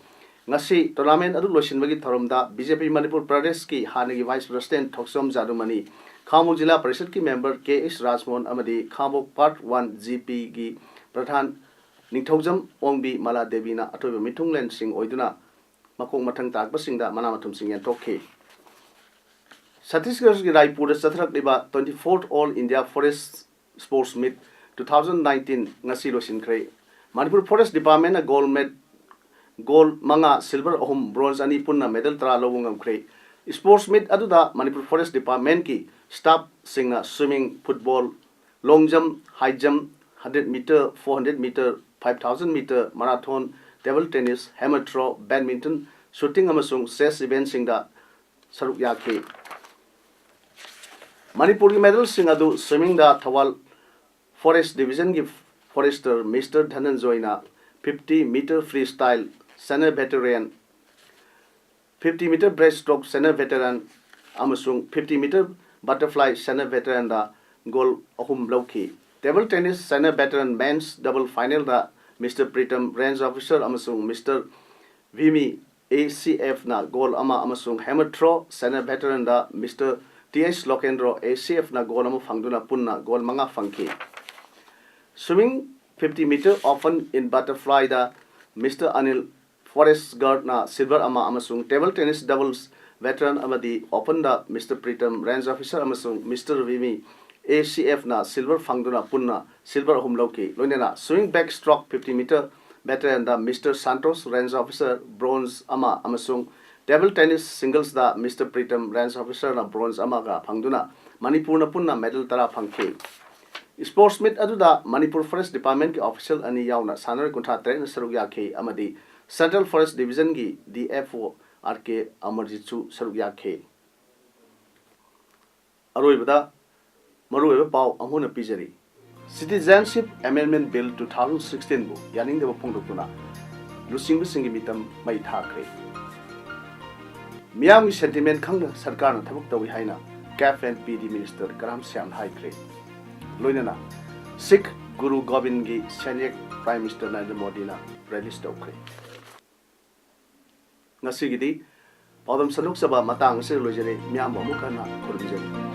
ꯉꯁꯤ tournament ꯑꯗꯨ ꯂꯣꯏꯁꯤꯟꯕꯒꯤ ꯊꯧꯔꯝꯗ B J P ꯃꯅꯤꯄꯨꯔ ꯄ꯭ꯔꯗꯦꯁꯀꯤ ꯍꯥꯟꯅꯒꯤ vice president ꯊꯣꯛꯆꯣꯝ ꯖꯥꯗꯨꯃꯅꯤ, ꯈꯥꯉꯕꯣꯛ ꯖꯤꯂꯥ ꯄꯔꯤꯁꯠꯀꯤ member K H ꯔꯥꯖꯃꯣꯍꯟ ꯑꯃꯗꯤ ꯈꯥꯉꯕꯣꯛ Part One G P ꯒꯤ ꯄ꯭ꯔꯙꯥꯟ ꯅꯤꯡꯊꯧꯖꯝ ꯑꯣꯡꯕꯤ ꯃꯂꯥ ꯗꯦꯕꯤꯅ ꯑꯊꯣꯏꯕ ꯃꯤꯊꯨꯡꯂꯦꯟꯁꯤꯡ ꯑꯣꯏꯗꯨꯅ ꯃꯈꯣꯡ ꯃꯊꯪ ꯇꯥꯔꯛꯄꯁꯤꯡꯗ ꯃꯅꯥ ꯃꯊꯨꯝꯁꯤꯡ ꯌꯦꯟꯊꯣꯛꯈꯤ꯫ ꯁꯠꯇꯤꯁꯒꯔꯒꯤ ꯔꯥꯏꯄꯨꯔꯗ ꯆꯠꯊꯔꯛꯂꯤꯕ twenty-fourth All India Forest Sports Meet two thousand nineteen ꯉꯁꯤ ꯂꯣꯏꯁꯤꯟꯈ꯭ꯔꯦ꯫ ꯃꯅꯤꯄꯨꯔ Forest Department ꯅ gold med-, gold ꯃꯉꯥ, silver ꯑꯍꯨꯝ, bronze ꯑꯅꯤ, ꯄꯨꯟꯅ medal ꯇꯔꯥ ꯂꯧꯕ ꯉꯝꯈ꯭ꯔꯦ꯫ Sports meet ꯑꯗꯨꯗ ꯃꯅꯤꯄꯨꯔ Forest Department ꯀꯤ staff ꯁꯤꯡꯅ swimming, football, long jump, high jump, hundred meter, four hundred meter, five thousand meter, marathon, table tennis, hammer throw, badminton, shooting ꯑꯃꯁꯨꯡ chess event ꯁꯤꯡꯗ ꯁꯔꯨꯛ ꯌꯥꯈꯤ꯫ ꯃꯅꯤꯄꯨꯔꯒꯤ medal ꯁꯤꯡ ꯑꯗꯨ swimming ꯗ ꯊꯧꯕꯥꯜ Forest Division ꯒꯤ forester Mister ꯙꯅꯟꯖꯣꯏꯅ fifty meter freestyle senior veteran, fifty meter breaststroke senior veteran ꯑꯃꯁꯨꯡ fifty meter butterfly senior veteran ꯗ gold ꯑꯍꯨꯝ ꯂꯧꯈꯤ꯫ Table tennis senior veteran men's double final ꯗ Mister Pritam, range officer, ꯑꯃꯁꯨꯡ Mister Vimi, A C F ꯅ gold ꯑꯃ ꯑꯃꯁꯨꯡ hammer throw senior veteran the Mister T H Lokendro, A C F ꯅ gold ꯑꯃ ꯐꯪꯗꯨꯅ ꯄꯨꯟꯅ gold ꯃꯉꯥ ꯐꯪꯈꯤ꯫ Swimming fifty meter open in butterfly the Mister Anil, forest guard ꯅ silver ꯑꯃ ꯑꯃꯁꯨꯡ table tennis doubles veteran ꯑꯃꯗꯤ open ꯗ Mister Pritam, range officer, ꯑꯃꯁꯨꯡ Mister Vimi, A C F ꯅ silver ꯐꯪꯗꯨꯅ ꯄꯨꯟꯅ silver ꯑꯍꯨꯝ ꯂꯧꯈꯤ꯫ ꯂꯣꯏꯅꯅ swimming backstroke fifty meter veteran ꯗ Mister Santosh, range officer, bronze ꯑꯃ ꯑꯃꯁꯨꯡ table tennis singles ꯗ Mister Pritam, range officer ꯅ bronze ꯑꯃꯒ ꯐꯪꯗꯨꯅ ꯃꯅꯤꯄꯨꯔꯅ ꯄꯨꯟꯅ medal ꯇꯔꯥ ꯐꯪꯈꯤ꯫ Sports meet ꯑꯗꯨꯗ ꯃꯅꯤꯄꯨꯔ Forest Departmentꯀꯤ official ꯑꯅꯤ ꯌꯥꯎꯅ ꯁꯥꯟꯅꯔꯣꯏ ꯀꯨꯟꯊ꯭ꯔꯥ ꯇꯔꯦꯠꯅ ꯁꯔꯨꯛ ꯌꯥꯈꯤ ꯑꯃꯗꯤ Central Forest Divisionꯒꯤ DFO RK ꯑꯃꯔꯖꯤꯠꯁꯨ ꯁꯔꯨꯛ ꯌꯥꯈꯤ꯫ ꯑꯔꯣꯏꯕꯗ ꯃꯔꯨꯑꯣꯏꯕ ꯄꯥꯎ ꯑꯃꯨꯛ ꯍꯟꯅ ꯄꯤꯖꯔꯤ꯫ Citizenship Amendment Bill two thousand sixteenꯕꯨ ꯌꯥꯅꯤꯡꯗꯕ ꯐꯣꯡꯗꯣꯛꯇꯨꯅ ꯂꯨꯆꯤꯡꯕꯁꯤꯡꯒꯤ ꯃꯤꯇꯝ ꯃꯩ ꯊꯥꯈ꯭ꯔꯦ꯫ ꯃꯤꯌꯥꯝꯒꯤ sentiment ꯈꯪꯅ ꯁꯔꯀꯥꯔꯅ ꯊꯕꯛ ꯇꯧꯏ ꯍꯥꯏꯅ CAF and PD Minister ꯀꯔꯥꯝ ꯁ꯭ꯌꯥꯝꯅ ꯍꯥꯏꯈ꯭ꯔꯦ꯫ ꯂꯣꯏꯅꯅ ꯁꯤꯈ ꯒꯨꯔꯨ ꯒꯣꯕꯤꯟꯒꯤ ꯁꯦꯟꯌꯦꯛ Prime Minister ꯅꯔꯦꯟꯗ꯭ꯔ ꯃꯣꯗꯤꯅ release ꯇꯧꯈ꯭ꯔꯦ꯫ ꯉꯁꯤꯒꯤꯗꯤ ꯄꯥꯎꯗꯝ ꯁꯟꯗꯣꯛꯆꯕ ꯃꯇꯥꯡ ꯑꯁꯤꯗ ꯂꯣꯏꯖꯔꯦ꯫ ꯃꯤꯌꯥꯝꯕꯨ ꯑꯃꯨꯛ ꯍꯟꯅ ꯈꯨꯔꯨꯝꯖꯔꯤ꯫